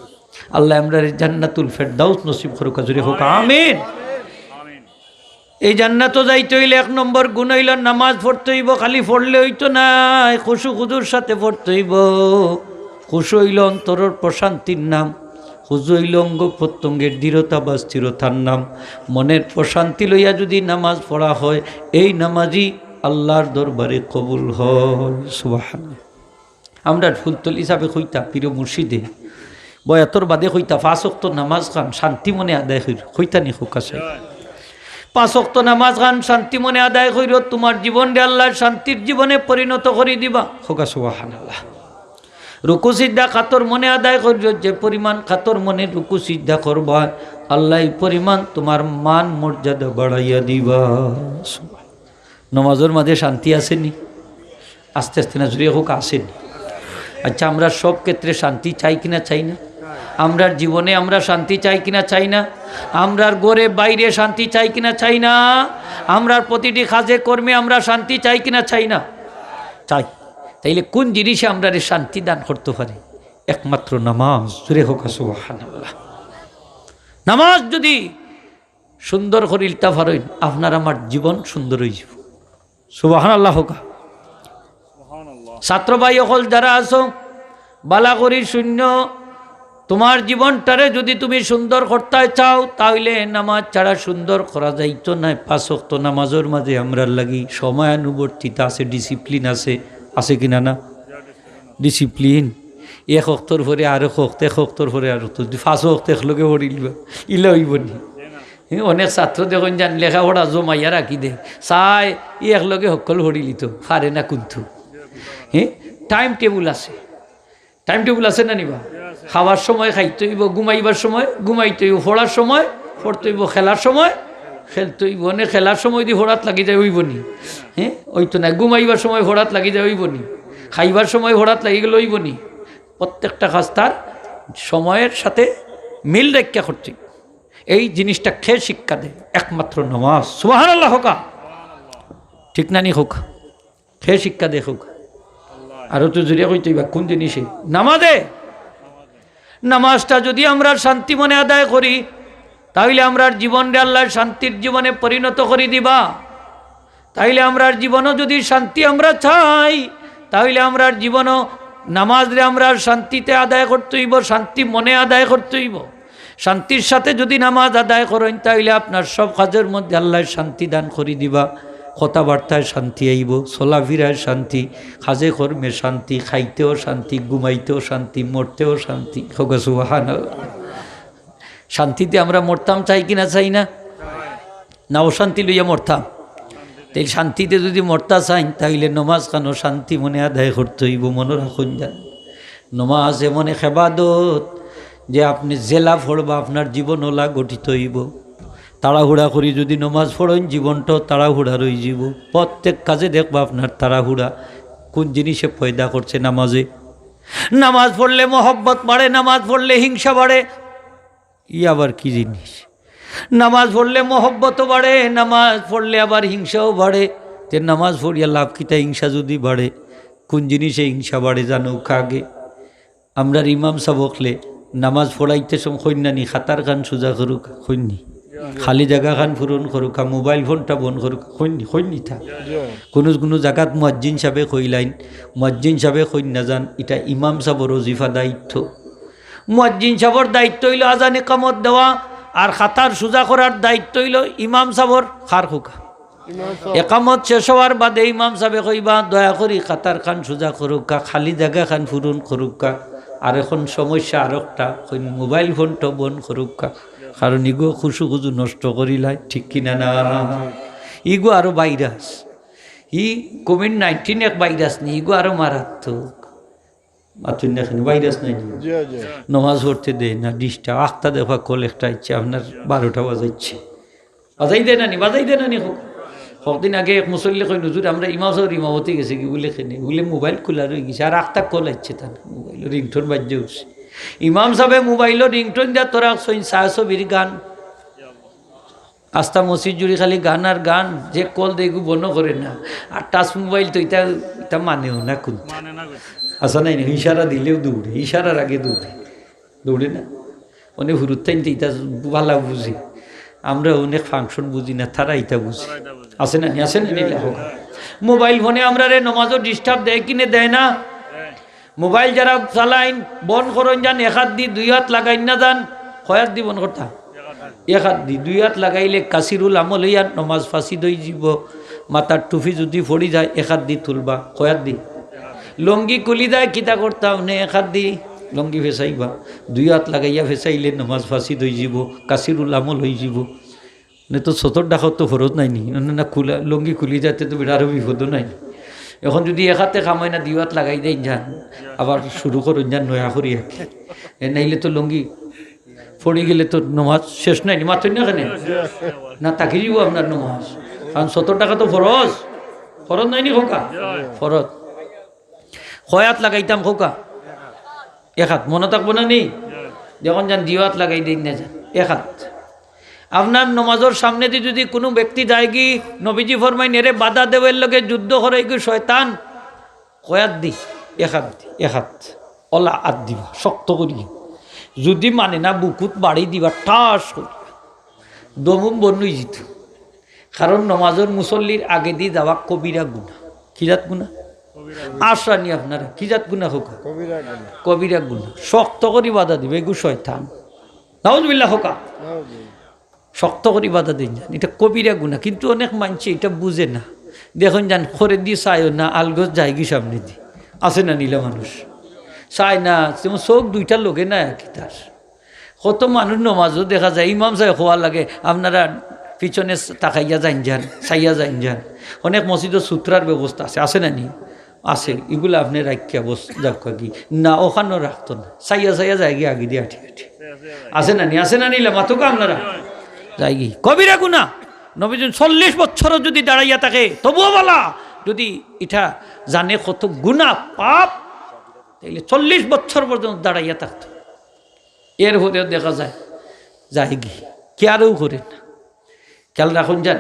আল্লায় আমরারে জান্নাতুল ফেরদাউস নসিব করউক্কা, জোরে কউক্কা আমিন। এই জান্নাতো যাইতে অইলে এক নম্বর গুণ অইলো নামাজ পড়তে অইবো, খালি পড়লে অইতো নায়, খুশু খুজুর সাথে পড়তে অইবো। খুশু অইলো অন্তরর প্রশান্তির নাম, খুজু অইলো অঙ্গ প্রত্যঙ্গের দৃঢ়তা বা স্থিরতার নাম। মনের প্রশান্তি লইয়া যদি নামাজ পড়া হয়, এই নামাজই আল্লার দরবারে কবুল হয়। সুবহানাল্লাহ। আমরার ফুলতলি হিসাবে কইতা, পীর মুর্শিদে বয়াতর বাদে কইতা, "পাঁচ ওয়াক্ত নামাজ খান শান্তি মনে আদায় কইর।" কইতা নি কউক্কা চাই? "পাঁচ ওয়াক্ত নামাজ খান শান্তি মনে আদায় কইর, তুমার জীবনরে আল্লায় শান্তির জীবনে পরিণত করি দিবা।" কউক্কা সুবহানাল্লাহ। রুকু সিজদা কাতর মনে আদায় করিও, যে পরিমাণ কাতর মনে রুকু সিজদা করবা, আল্লায় এই পরিমাণ তুমার মান মর্যাদা বাড়াইয়া দিবা। নমাজর মাঝে শান্তি আছে নি? আস্তে আস্তে না, জোরে কউক্কা, আছে নি? আচ্ছা, আমরা সব ক্ষেত্রে শান্তি চাই কিনা চাই না? আমরার জীবনে আমরা শান্তি চাই কিনা চাই না? আমরার ঘরে বাইরে শান্তি চাই কিনা চাই না? আমরার প্রতিটি কাজে কর্মে আমরা শান্তি চাই কিনা চাই না? চাই। তাইলে কোন জিনিসে আমরারে শান্তি দান করতে পারে? একমাত্র নামাজ। জোরে কউক্কা সুবহানাল্লাহ। নামাজ যদি সুন্দর করিলতা পারইন, আপনার আমার জীবন সুন্দর অইযিবো। সুবহানাল্লাহ কউক্কা। ছাত্র ভাই অকল যারা আছো, বালা করি হুনো, তুমার জীবনটারে যদি তুমি সুন্দর করতায় চাও, তাইলে নামাজ ছাড়া সুন্দর করা যাইতো নায়। পাঁচ ওয়াক্ত নামাজর মাঝে আমরার লাগি সময়ানুবর্তিতা আছে, discipline আছে, আছে কিনা না? Discipline। এক ওয়াক্তর পরে আরক ওয়াক্ত, এক ওয়াক্তর পরে আরক ওয়াক্ত, যদি পাঁচ ওয়াক্ত একলগে পড়িলিবা, ইলা অইবো নি? হে, অনেক ছাত্র দেখইন যান লেখাপড়া জমাইয়া রাখি দে, চায় ই একলগে হক্কল পড়িলিতো, পারে না কিন্তু। হে, time table আছে, time table আছে না নি বা? খাওয়ার সময় খাইতে অইবো, ঘুমাইবার সময় ঘুমাইতে অইবো, পড়ার সময় পড়তে অইবো, খেলার সময় খেলতে অইবো। মানে খেলার সময় যদি পড়াত লাগি যায় অইবো নি? হে, অইতো নায়। ঘুমাইবার সময় পড়াত লাগি যায় অইবো নি? খাইবার সময় পড়াত লাগি গেলে অইবো নি? প্রত্যেকটা কাজ তার সময়ের সাথে মিল রাখিয়া করতে অইবো। এই জিনিসটা কে শিক্ষা দেয়? একমাত্র নামাজ। সুবহানাল্লাহ কউক্কা। ঠিক না নি কউক্কা? কে শিক্ষা দেয় কউক্কা? আরো তো জোরে কইতে অইবা, কোন জিনিসে? নামাজে। নামাজটা যদি আমরা শান্তি মনে আদায় করি, তাইলে আমরার জীবনরে আল্লায় শান্তির জীবনে পরিণত করি দিবা। তাইলে আমরার জীবনও যদি শান্তি আমরা চাই, তাইলে আমরার জীবনও নামাজরে আমরা শান্তিতে আদায় করতে অইবো, শান্তি মনে আদায় করতে অইবো। শান্তির সাথে যদি নামাজ আদায় করইন, তাইলে আপনার সব কাজের মধ্যে আল্লায় শান্তি দান করি দিবা। কথাবার্তায় শান্তি আইবো, চলাফিরায় শান্তি, কাজে কর্মে শান্তি, খাইতেও শান্তি, ঘুমাইতেও শান্তি, মরতেও শান্তি। কউক্কা সুবহানাল্লাহ। শান্তিতে আমরা মরতাম চাই কিনা চাই না? না অশান্তি লইয়া মরতাম? তাইলে শান্তিতে যদি মরতা চাইন, তাইলে নমাজ খানো শান্তি মনে আদায় করতে অইবো। মনো রাখইন যান, নমাজ এমন এক এবাদত যে আপনে যেলা পড়বা, আপনার জীবন অলা গঠিত অইবো। তাড়াহুড়া করি যদি নমাজ পড়ইন, জীবনটাও তাড়াহুড়া রইযিবো। প্রত্যেক কাজে দেখবা আপনার তাড়াহুড়া। কোন জিনিসে পয়দা করছে? নামাজে। নামাজ পড়লে মহব্বত বাড়ে, নামাজ পড়লে হিংসা বাড়ে। ই আবার কি জিনিস? নামাজ পড়লে মহব্বতও বাড়ে, নামাজ পড়লে আবার হিংসাও বাড়ে। তে নামাজ পড়িয়া লাভ কিতা, হিংসা যদি বাড়ে? কোন জিনিসে হিংসা বাড়ে জানো? কাগে আমরার ইমাম সাব অকলে নামাজ পড়াইতে সময় কইন না নি, কাতার খান সুজা করুক্কা, কইন নি? খালি জাগা খান পূরণ করুক্কা, মোবাইল ফোনটা বন্ধ করুক্কা, কইন নি? কইন নি তা? কুনু কুনু জাগাত মুয়াজ্জিন সাবে কইলাইন, মুয়াজ্জিন সাবে কইন না যান, ইটা ইমাম সাবর ওজিফা, দায়িত্ব। মুয়াজ্জিন সাবর দায়িত্ব অইলো আজান ইকামত দেওয়া, আর কাতার সুজা করার দায়িত্ব অইলো ইমাম সাবর। কার কউক্কা? একামত শেষ হওয়ার বাদে ইমাম সাবে কইবা, "দয়া করি কাতার খান সুজা করুক্কা, খালি জাগা খান পূরণ করুক্কা।" আর এখন সমস্যা আরোকটা, কইন, "মোবাইল ফোনটা বন্ধ করুক্কা, কারণ ইগু খুশু খুজু নষ্ট করিলায়।" ঠিক কিনা না? ইগু আরো ভাইরাস। ই কোভিড নাইনটিন এক ভাইরাস নি, ইগু আরো মারাত্মক। মাতুন না কেনে, ভাইরাস নায় নি? জি, জি। নমাজ পড়তে দেয় না, ডিস্টার্ব। আখতা দেখবা কল একটা আইছে, আপনার বারোটা বাজাইছে। বাজাই দেয় না নি, বাজাই দেয় না নি? কউক্কা। কতদিন আগে এক মুসল্লি কইন, "হুজুর, আমরা ইমাম সাবর ইমামতি গেছি গি?" বুলে, "কেনে?" বুলে, "মোবাইল খুলা রইগেছে, আর আখতা কল আইছে তান মোবাইল, রিংটোন বাজছে উঠছে।" ইমাম সাবে মোবাইলো রিংটোন দিয়া তোরা সইন ছায়াছবির গান। আস্তা মসজিদ জুড়ি খালি গান আর গান, যে কল দেয় ইগু বন্ধ করে না। আর টাচ মোবাইল তো ইটা, ইটা মানেও না কুন্তা। মানে না কুন্তা। আচ্ছা, নাই, নাই, ইশারা দিলেও দৌড়ে, ইশারার আগে দৌড়ে, দৌড়ে না? অনে হুরুত্তাইন তো ইটা ভালা বুঝে, আমরা অনেক ফাংশন বুঝি না, তারা ইটা বুঝে। তারা ইটা বুঝে। আছে না নি? আছে না নি? লেখো। মোবাইল ফোনে আমরারে নমাজও ডিস্টার্ব দেয় কিনে দেয় না? দেয়। মোবাইল যারা চালাইন, বন্ধ করইন যান, এক আত দি দুই আত লাগাইন না যান। কয় আত দি বন্ধ করতা? এক আত দি। দুই আত লাগাইলে কাসিরুল আমল অইয়া নমাজ ফাসিদ অইযিবো। মাথার টুপি যদি পড়ি যায়, এক আত দি তুলবা। কয় আত দি? লুঙ্গি খুলি যায়, কিতা করতা? অনে এক আত দি লুঙ্গি ফেসাইবা। দুই আত লাগাইয়া ফেসাইলে নমাজ ফাসিদ অইযিবো, কাসিরুল আমল অইযিবো। নে তো সতর ডাকাত তো ফরজ নায় নি, না, না, খুলা, লুঙ্গি খুলি যাইতে তো বেটা আরো বিপদ নায় নি। এখন যদি এক আতে কামাই না, দুই আত লাগাই দেইন যান, আবার শুরু করইন যান নয়া করি আর কি। এ নাইলে তো লুঙ্গি পড়ি গেলে তো নমাজ শেষ নায় নি, মাতুন না কেনে? না, থাকি যিবো আপনার নমাজ। কারণ সতর ডাকাত তো ফরজ, ফরজ নায় নি কউক্কা? ফরজ। কয় আত লাগাইতাম কউক্কা? এক হাত, মনো থাকবো না নি? যখন যান দুই হাত লাগাই দেইন না যান, এক হাত। আপনার নমাজর সামনেদি যুদি কুনু ব্যক্তি যায়গি, নবীজি ফরমাইন, "এরে বাধা দেও, এর লগে যুদ্ধ করো, এগু শয়তান।" কয় আত দি? এক আত দি, এক আত। অলা আত দিবা, শক্ত করি। যুদি মানে না, বুকুত বাড়ি দিবা, ঠাস করি। দমুম বন্ধ অইযিতো। কারণ নমাজর মুসল্লির আগেদি যাওয়া কবিরা গুনা। কি জাত গুনা? আশরানি আপনারা, কি জাত গুনা কউক্কা? কবিরা গুনা। কবিরা গুনা। শক্ত করি বাধা দিবা, এগু শয়তান। নাউজুবিল্লাহ কউক্কা। নাউজুবিল্লাহ। শক্ত করি বাধা দেইন যান, ইটা কবিরা গুনা। কিন্তু অনেক মানষে ইটা বুঝে না। দেখইন যান, করেদি চাইও না, আলগোছ যায়গি সামনেদি। আছে না নি ইলা মানুষ? চায় না, যেমন চউখ দুইটা লগে না আর কি তার। কত মানুষ নমাজও দেখা যায়, ইমাম সাবে কওয়া লাগে, "আপনারা পিছনে তাকাইয়া যাইন যান, চাইয়া যাইন যান।" অনেক মসজিদো সুতরার ব্যবস্থা আছে, আছে না নি? আছে, ইগুলা আপনে রাখিয়া বস যাউক্কা গি। না, অখানো রাখতো না, চাইয়া চাইয়া যায়গি আগেদি আটি আটি। আছে না নি? আছে না নি? ইলা মাতউক্কা আপনারা। যায়গি। কবিরা গুনা। নবীজি চল্লিশ বছরও যুদি দাঁড়াইয়া থাকে, তবুও বালা। যুদি ইটা জানে কত গুনা, পাপ, তাইলে চল্লিশ বছর পর্যন্ত দাঁড়াইয়া থাকতো। এরপরে দেখা যায়, যায়গি, কেয়ারও করে না। খেয়াল রাখইন যান,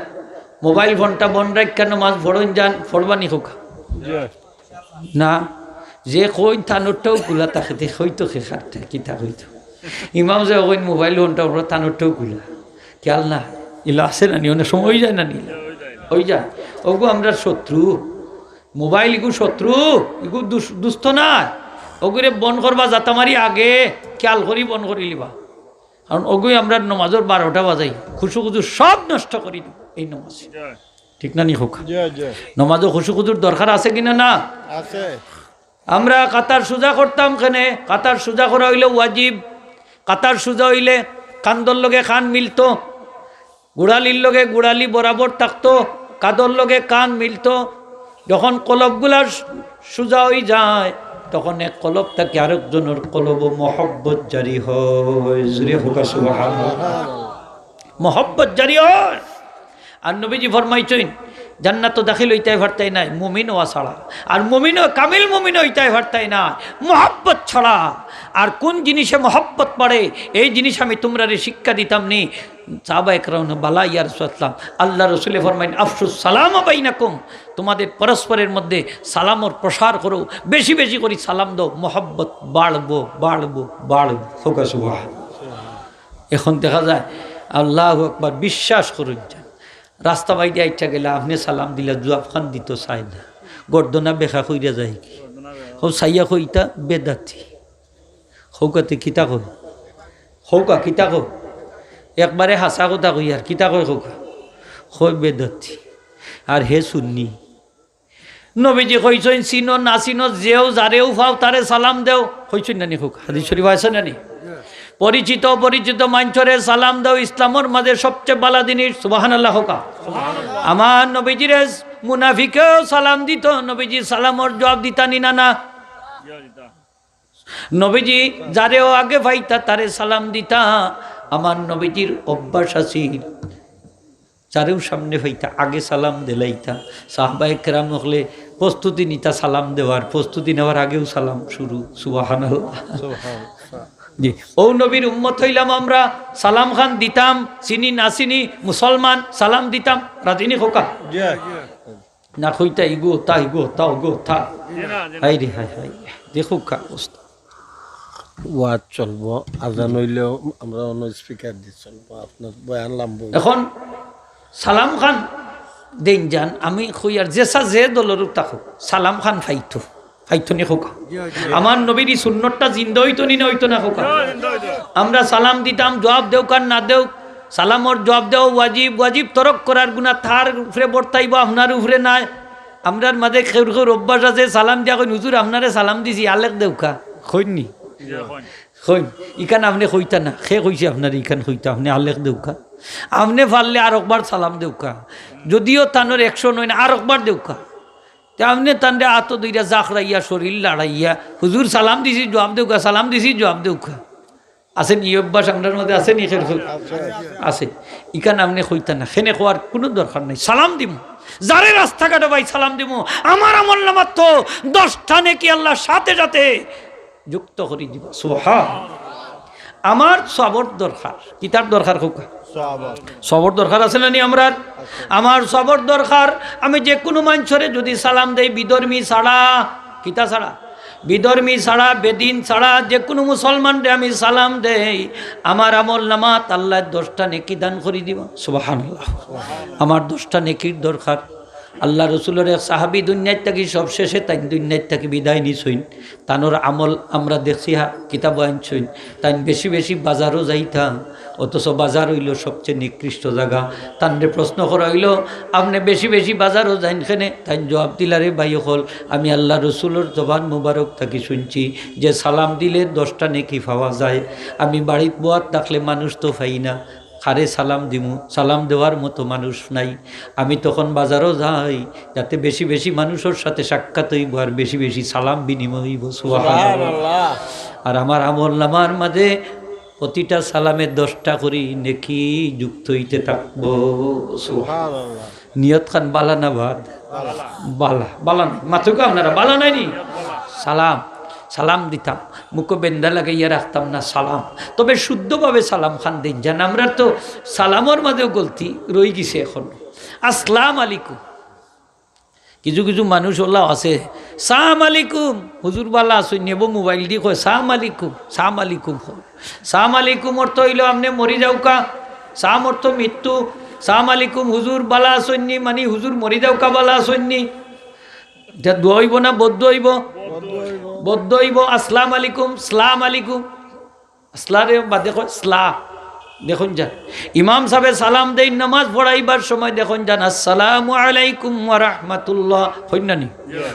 মোবাইল ফোনটা বন্ধ রাখিয়া নমাজ পড়ইন যান, পড়বা নি কউক্কা? জি। না, যে কইন তানরটাও খুলা থাকে, তে কইতো কে কারটা, কিতা কইতো? ইমাম সাবে কইন মোবাইল ফোনটা ওরা তানরটাও খুলা। খেয়াল না, ইলা আছে না নি? অনেক সময় অইযায় না নি? অইযায়। অগু আমরার শত্রু। মোবাইল ইগু শত্রু, ইগু দুস-, দুস্ত নায়। অগুরে বন্ধ করবা জাতা মারি আগে, খেয়াল করি বন্ধ করিলিবা। কারণ অগুয়ে আমরার নমাজর বারোটা বাজাই, খুশু খুজু সব নষ্ট করি দিবো এই নমাজে। ঠিক না নি কউক্কা? জি, জি। নমাজো খুশু খুজুর দরকার আছে কিনা না? আছে। আমরা কাতার সুজা করতাম কেনে? কাতার সুজা করা অইলো ওয়াজিব। কাতার সুজা অইলে কান্দর লগে কান মিলতো, গুড়ালির লগে গুড়ালি বরাবর থাকতো, কাদর লগে কান মিলতো। যখন কলবগুলা সু-, সুজা অইযায়, তখন এক কলব থাকি আরক জনর কলবো মহব্বত জারি হয়। জুরে কউক্কা সুবহানাল্লাহ। মহব্বত জারি হয়। আর নবীজি ফরমাইছইন, জান্নাতো দাখিল অইতায় পারতায় নায় মুমিন অওয়া ছাড়া। আর মুমিনও, কামিল মুমিন অইতায় পারতায় নায় মহব্বত ছাড়া। আর কুন জিনিসে মহব্বত বাড়ে, এই জিনিস আমি তুমরারে শিক্ষা দিতাম নি। সাহাবা একরাম, বালা ইয়া রাসূলুল্লাহ। আল্লার রসুলে ফরমাইন, "আফশুস সালাম বাইনাকুম", তোমাদের পরস্পরের মধ্যে সালামর প্রসার করো, বেশি বেশি করি সালাম দেও, মহব্বত বাড়বো, বাড়বো, বাড়বো। কউক্কা সুবহান। এখন দেখা যায়, আল্লাহু আকবার, বিশ্বাস করইন যান, রাস্তা বাইদি আইচ্ছা গেলে আপনে সালাম দিলা, জুয়াব খান দিতো চায় না, গর্দনা বেকা কইরা যায়গি। হউ চাইয়া কইতা বেদাতি। কউক্কা তে কিতা কয়? কউক্কা কিতা কয়? একবারে হাছা কথা কইয়ার, কিতা কয় কউক্কা? কয় বেদাতি। আর হে সুন্নি। নবীজি কইছইন, "চিনো না চিনো, যেউ যারেউ পাও তারে সালাম দেও।" কইছইন না নি কউক্কা? হাদিস শরিফো আছে না নি? পরিচিত অপরিচিত মানষরে সালাম দেও, ইসলামর মাঝে সবচে বালা জিনিস। সুবহানাল্লাহ কউক্কা। আমার নবীজিরে মুনাফিকেও সালাম দিতো, নবীজি সালামর জুয়াব দিতা নি না? না। নবীজি যারেও আগে পাইতা তারে সালাম দিতা। আমার নবীজির অভ্যাস আছিল, যারেও সামনে পাইতা আগে সালাম দিলাইতা। সাহাবায়ে কেরাম অকলে প্রস্তুতি নিতা সালাম দেওয়ার, প্রস্তুতি নেওয়ার আগেউ সালাম শুরু। সুবহানাল্লাহ। সুবহানাল্লাহ। জি, অউ নবীর উম্মত অইলাম আমরা, সালাম খান দিতাম, চিনি না চিনি, মুসলমান, সালাম দিতাম, রাজি নি কউক্কা? জি। না কইতা, ইগু অতা, ইগু অতা, অগু অতা। জি না, জি না। হায় রে হায়, হায় রে। দেখউক্কা অবস্থা। ওয়াজ চলবো, আজান অইলেও আমরা অন্য speaker দি চলবো, আপনার বয়ান লম্বা অইবো। এখন সালাম খান দেইন যান, আমি কইয়ার যেসা যে দলরউ থাকউক, সালাম খান পাইতো, পাইতো নি কউক্কা? আমার নবীর ই সুন্নতটা জিন্দা অইতো নি না অইতো না কউক্কা? আমরা সালাম দিতাম, জুয়াব দেউক আর না দেউক, সালামর জুয়াব দেওয়া ওয়াজিব, ওয়াজিব তরক করার গুনা তার উপরে বর্তাইবো, আপনার উপরে নায়। আমরার মাঝে কেউর কেউর অভ্যাস আছে, সালাম দিয়া কইন, "হুজুর, আপনারে সালাম দিছি, আলেক দেউক্কা।" কইন নি? কইন। ইখান আপনে কইতা না, কে কইছে আপনারে ইখান কইতা? আপনে আলেক দেউক্কা। আপনে পারলে আরকবার সালাম দেউক্কা। যদিও তানর একশো নয় না, আরকবার দেউক্কা। তে আপনে তানরে আতো ধইরা জাখরাইয়া, শরীর লাড়াইয়া, "হুজুর, সালাম দিছি, জুয়াব দেউক্কা, সালাম দিছি, জুয়াব দেউক্কা।" আছে নি ই অভ্যাস আমরার মাঝে? আছে নি? আছে। ইখান আপনে কইতা না, কেনে কওয়ার কুনু দরকার নাই। সালাম দিমু, যারে রাস্তাঘাটো পাই সালাম দিমু। আমার আমলনামাত তো দশটা নেকি আল্লাহ সাথে সাথে যুক্ত করি দিবা। সুবহান। আমার সবর দরকার। কিতার দরকার কউক্কা? সবর। সবর দরকার আছে না নি আমরার? আমার সবর দরকার। আমি যে কুনু মানষরে যুদি সালাম দেই বিধর্মী ছাড়া, কিতা ছাড়া? বিধর্মী ছাড়া, বেদিন ছাড়া যে কুনু মুসলমানরে আমি সালাম দেই, আমার আমল নামাত আল্লায় দশটা নেকি দান করি দিবা। সুবহানাল্লাহ। আমার দশটা নেকির দরকার। আল্লার রসুলর এক সাহাবী দুনিয়াত থাকি সব শেষে তাইন দুনিয়াত থাকি বিদায় নিছইন। তানর আমল আমরা দেখছি, হা, কিতাবো আনছইন। তাইন বেশি বেশি বাজারো যাইতা, অথচ বাজার অইলো সবচেয়ে নিকৃষ্ট জাগা। তানরে প্রশ্ন করা অইলো, "আপনে বেশি বেশি বাজারো যাইন কেনে?" তাইন জবাব দিলা, "রে ভাই অকল, আমি আল্লার রসুলর জবান মুবারক থাকি শুনছি যে সালাম দিলে দশটা নেকি পাওয়া যায়। আমি বাড়িত বওয়াত থাকলে মানুষ তো পাই না, কারে সালাম দিমু? সালাম দেওয়ার মতো মানুষ নাই। আমি তখন বাজারো যাই, যাতে বেশি বেশি মানুষর সাথে সাক্ষাৎ অইবো আর বেশি বেশি সালাম বিনিময় অইবো।" সুবহানাল্লাহ। সুবহানাল্লাহ। আর আমার আমল নামার মাঝে প্রতিটা সালামে দশটা করি নেকি যুক্ত অইতে থাকবো। সুবহানাল্লাহ। সুবহানাল্লাহ। নিয়ত খান বালা না বাদ? বালা। বালা, বালা নাই। মাতউক্কা আপনারা, বালা নায় নি? সালাম, সালাম দিতাম, মুখো বেন্দা লাগাইয়া রাখতাম না সালাম। তবে শুদ্ধভাবে সালাম খান দেইন যান। আমরার তো সালামর মাঝেও গলতি রইগেছে অখনো। আসসালাম আলাইকুম। কিছু কিছু মানুষ অলা আছে, "সালাম আলাইকুম, হুজুর বালা আছইন নি?" এবো মোবাইলদি কয়, "সালাম আলাইকুম, সালাম আলাইকুম" কয়। সালাম আলাইকুম অর্থ অইলো আপনে মরি যাউক্কা, সালাম অর্থ মৃত্যু। সালাম আলাইকুম হুজুর বালা আছইন নি, মানি হুজুর মরি যাউক্কা বালা আছইন নি। ইটা দোয়া অইবো না বদ্দোয়া অইবো? বদ্দোয়া অইবো। আসসালাম আলাইকুম, সালাম আলাইকুম। আসসালারে বাদে কয় সালাম। দেখইন যান, ইমাম সাবে সালাম দেইন নামাজ পড়াইবার সময়, দেখইন যান, "আসসালামু আলাইকুম ওয়া রাহমাতুল্লাহ" কইন না নি?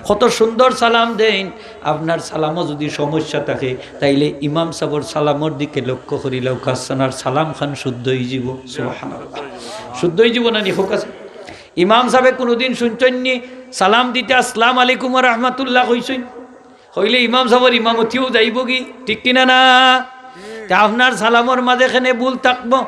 কত সুন্দর সালাম দেইন। আপনার সালামো যুদি সমস্যা থাকে, তাইলে ইমাম সাবর সালামর দিকে লক্ষ্য করিলাউক্কা, আপনার সালাম খান শুদ্ধ অইযিবো। সুবহানাল্লাহ। শুদ্ধ অইযিবো না নি? কউক্কা। ইমাম সাবে কুনুদিন শুনছইন নি সালাম দিতে "আসসালামু আলাইকুম ওয়া রাহমাতুল্লাহ" কইছইন? কইলে ইমাম সাবর ইমামতিও যাইবোগি, ঠিক কিনা না? তে আপনার সালামর মাঝে কেনে ভুল থাকবো?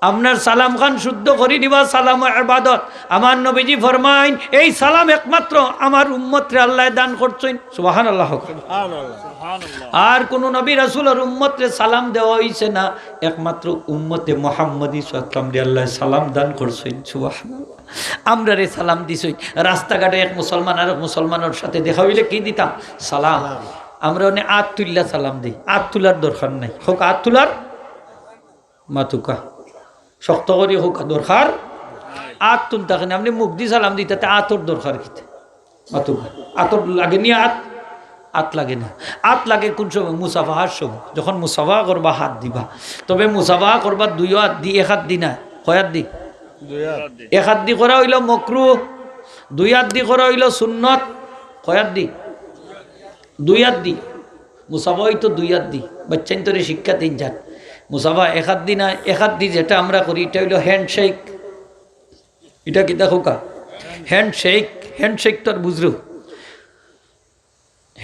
আপনার সালাম খান শুদ্ধ করি নিবা, সালাম ইবাদত। আমার নবীজি ফরমাইন, "এই সালাম একমাত্র আমার উম্মতরে আল্লায় দান করছইন।" সুবহানাল্লাহ। সুবহানাল্লাহ। আর কুনু নবী রাসূলর উম্মতরে সালাম দেওয়া অইছে না, একমাত্র উম্মতে মুহাম্মদী সাল্লাল্লাহু আলাইহি ওয়াসাল্লামরে আল্লায় সালাম দান করছইন। সুবহানাল্লাহ। আমরারে সালাম দিছইন, রাস্তাঘাটে এক মুসলমান আরক মুসলমানর সাথে দেখা অইলে কি দিতাম? সালাম। সালাম। আমরা অনে আত তুলিয়া সালাম দেই, আত তুলার দরকার নাই। কউক্কা, আত তুলার মাতউক্কা। শক্ত করি কউক্কা, দরকার। আত তুলতা কেনে? আপনে মুখদি সালাম দিতা, তে আতর দরকার কিতা? মাতউক্কা। আতর লাগে নি আত? আত লাগে না। আত লাগে কুন সময়? মুসাফাহার সময়। যখন মুসাফা করবা, হাত দিবা। তবে মুসাফা করবা দুইও আতদি, এক আতদি না। কয় আতদি? দুই আত। এক আতদি করা অইলো মকরুহ, দুই আতদি করা অইলো সুন্নত। কয় আতদি? দুই আতদি। মুসাফা অইতো দুই আতদি। বাইচ্চাইন্তরে শিক্ষা দেইন যান। মুসাফা এক আতদি না, এক আতদি যেটা আমরা করি, ইটা অইলো handshake। ইটা কিতা কউক্কা? Handshake। Handshake তো আর বুঝরো।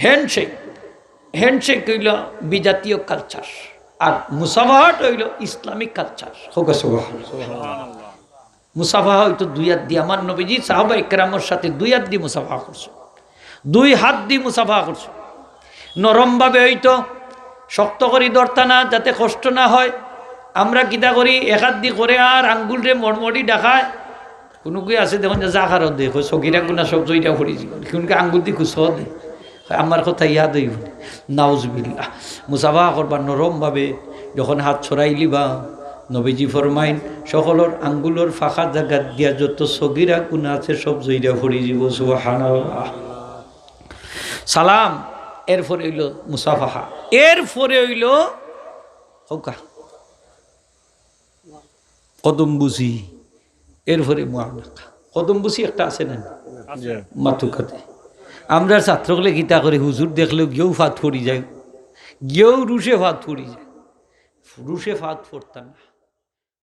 Handshake, handshake অইলো বিজাতীয় culture, আর মুসাফাহাট অইলো ইসলামিক culture। কউক্কা সুবহানাল্লাহ। মুসাফাহা অইতো দুই আতদি। আমার নবীজি সাহাবা ইকরামর সাথে দুই আতদি মুসাফাহা করছইন, দুই হাতদি মুসাফাহা করছইন। নরমভাবে অইতো, শক্ত করি ধরতা না, যাতে কষ্ট না হয়। আমরা কিতা করি, এক আতদি করে আর আঙ্গুলরে মড়মড়ি দেখায়। কুনুগুয়ে আছে দেখইন যে জাকারও দেয়, কয়, "সগিরা গুনা সব জইরা পড়ি যিবো।" কুনুগুয়ে আঙ্গুলদি খুশো দেয়, কয়, "আমার কথা ইয়াদ অইবো।" নাউজুবিল্লাহ। মুসাফা করবা নরমভাবে, যখন হাত ছড়াইলিবা, নবীজি ফরমাইন, "সকলর আঙ্গুলর ফাঁকা জাগাত দিয়া যত সগিরা গুনা আছে, সব জইরা পড়ি যিবো।" সুবহানাল্লাহ। সালাম, এরপরে অইলো মুসাফাহা, এরপরে অইলো কউক্কা কদমবুসি, এরপরে মুআনাকা। কদমবুসি একটা আছে না? আছে। মাতউক্কা তে। আমরার ছাত্র অকলে কিতা করে, হুজুর দেখলেও গিয়াউ ফাত পড়ি যায়, গিয়াউ রুশে ফাত পড়ি যায়। রুশে ফাত পড়তা না,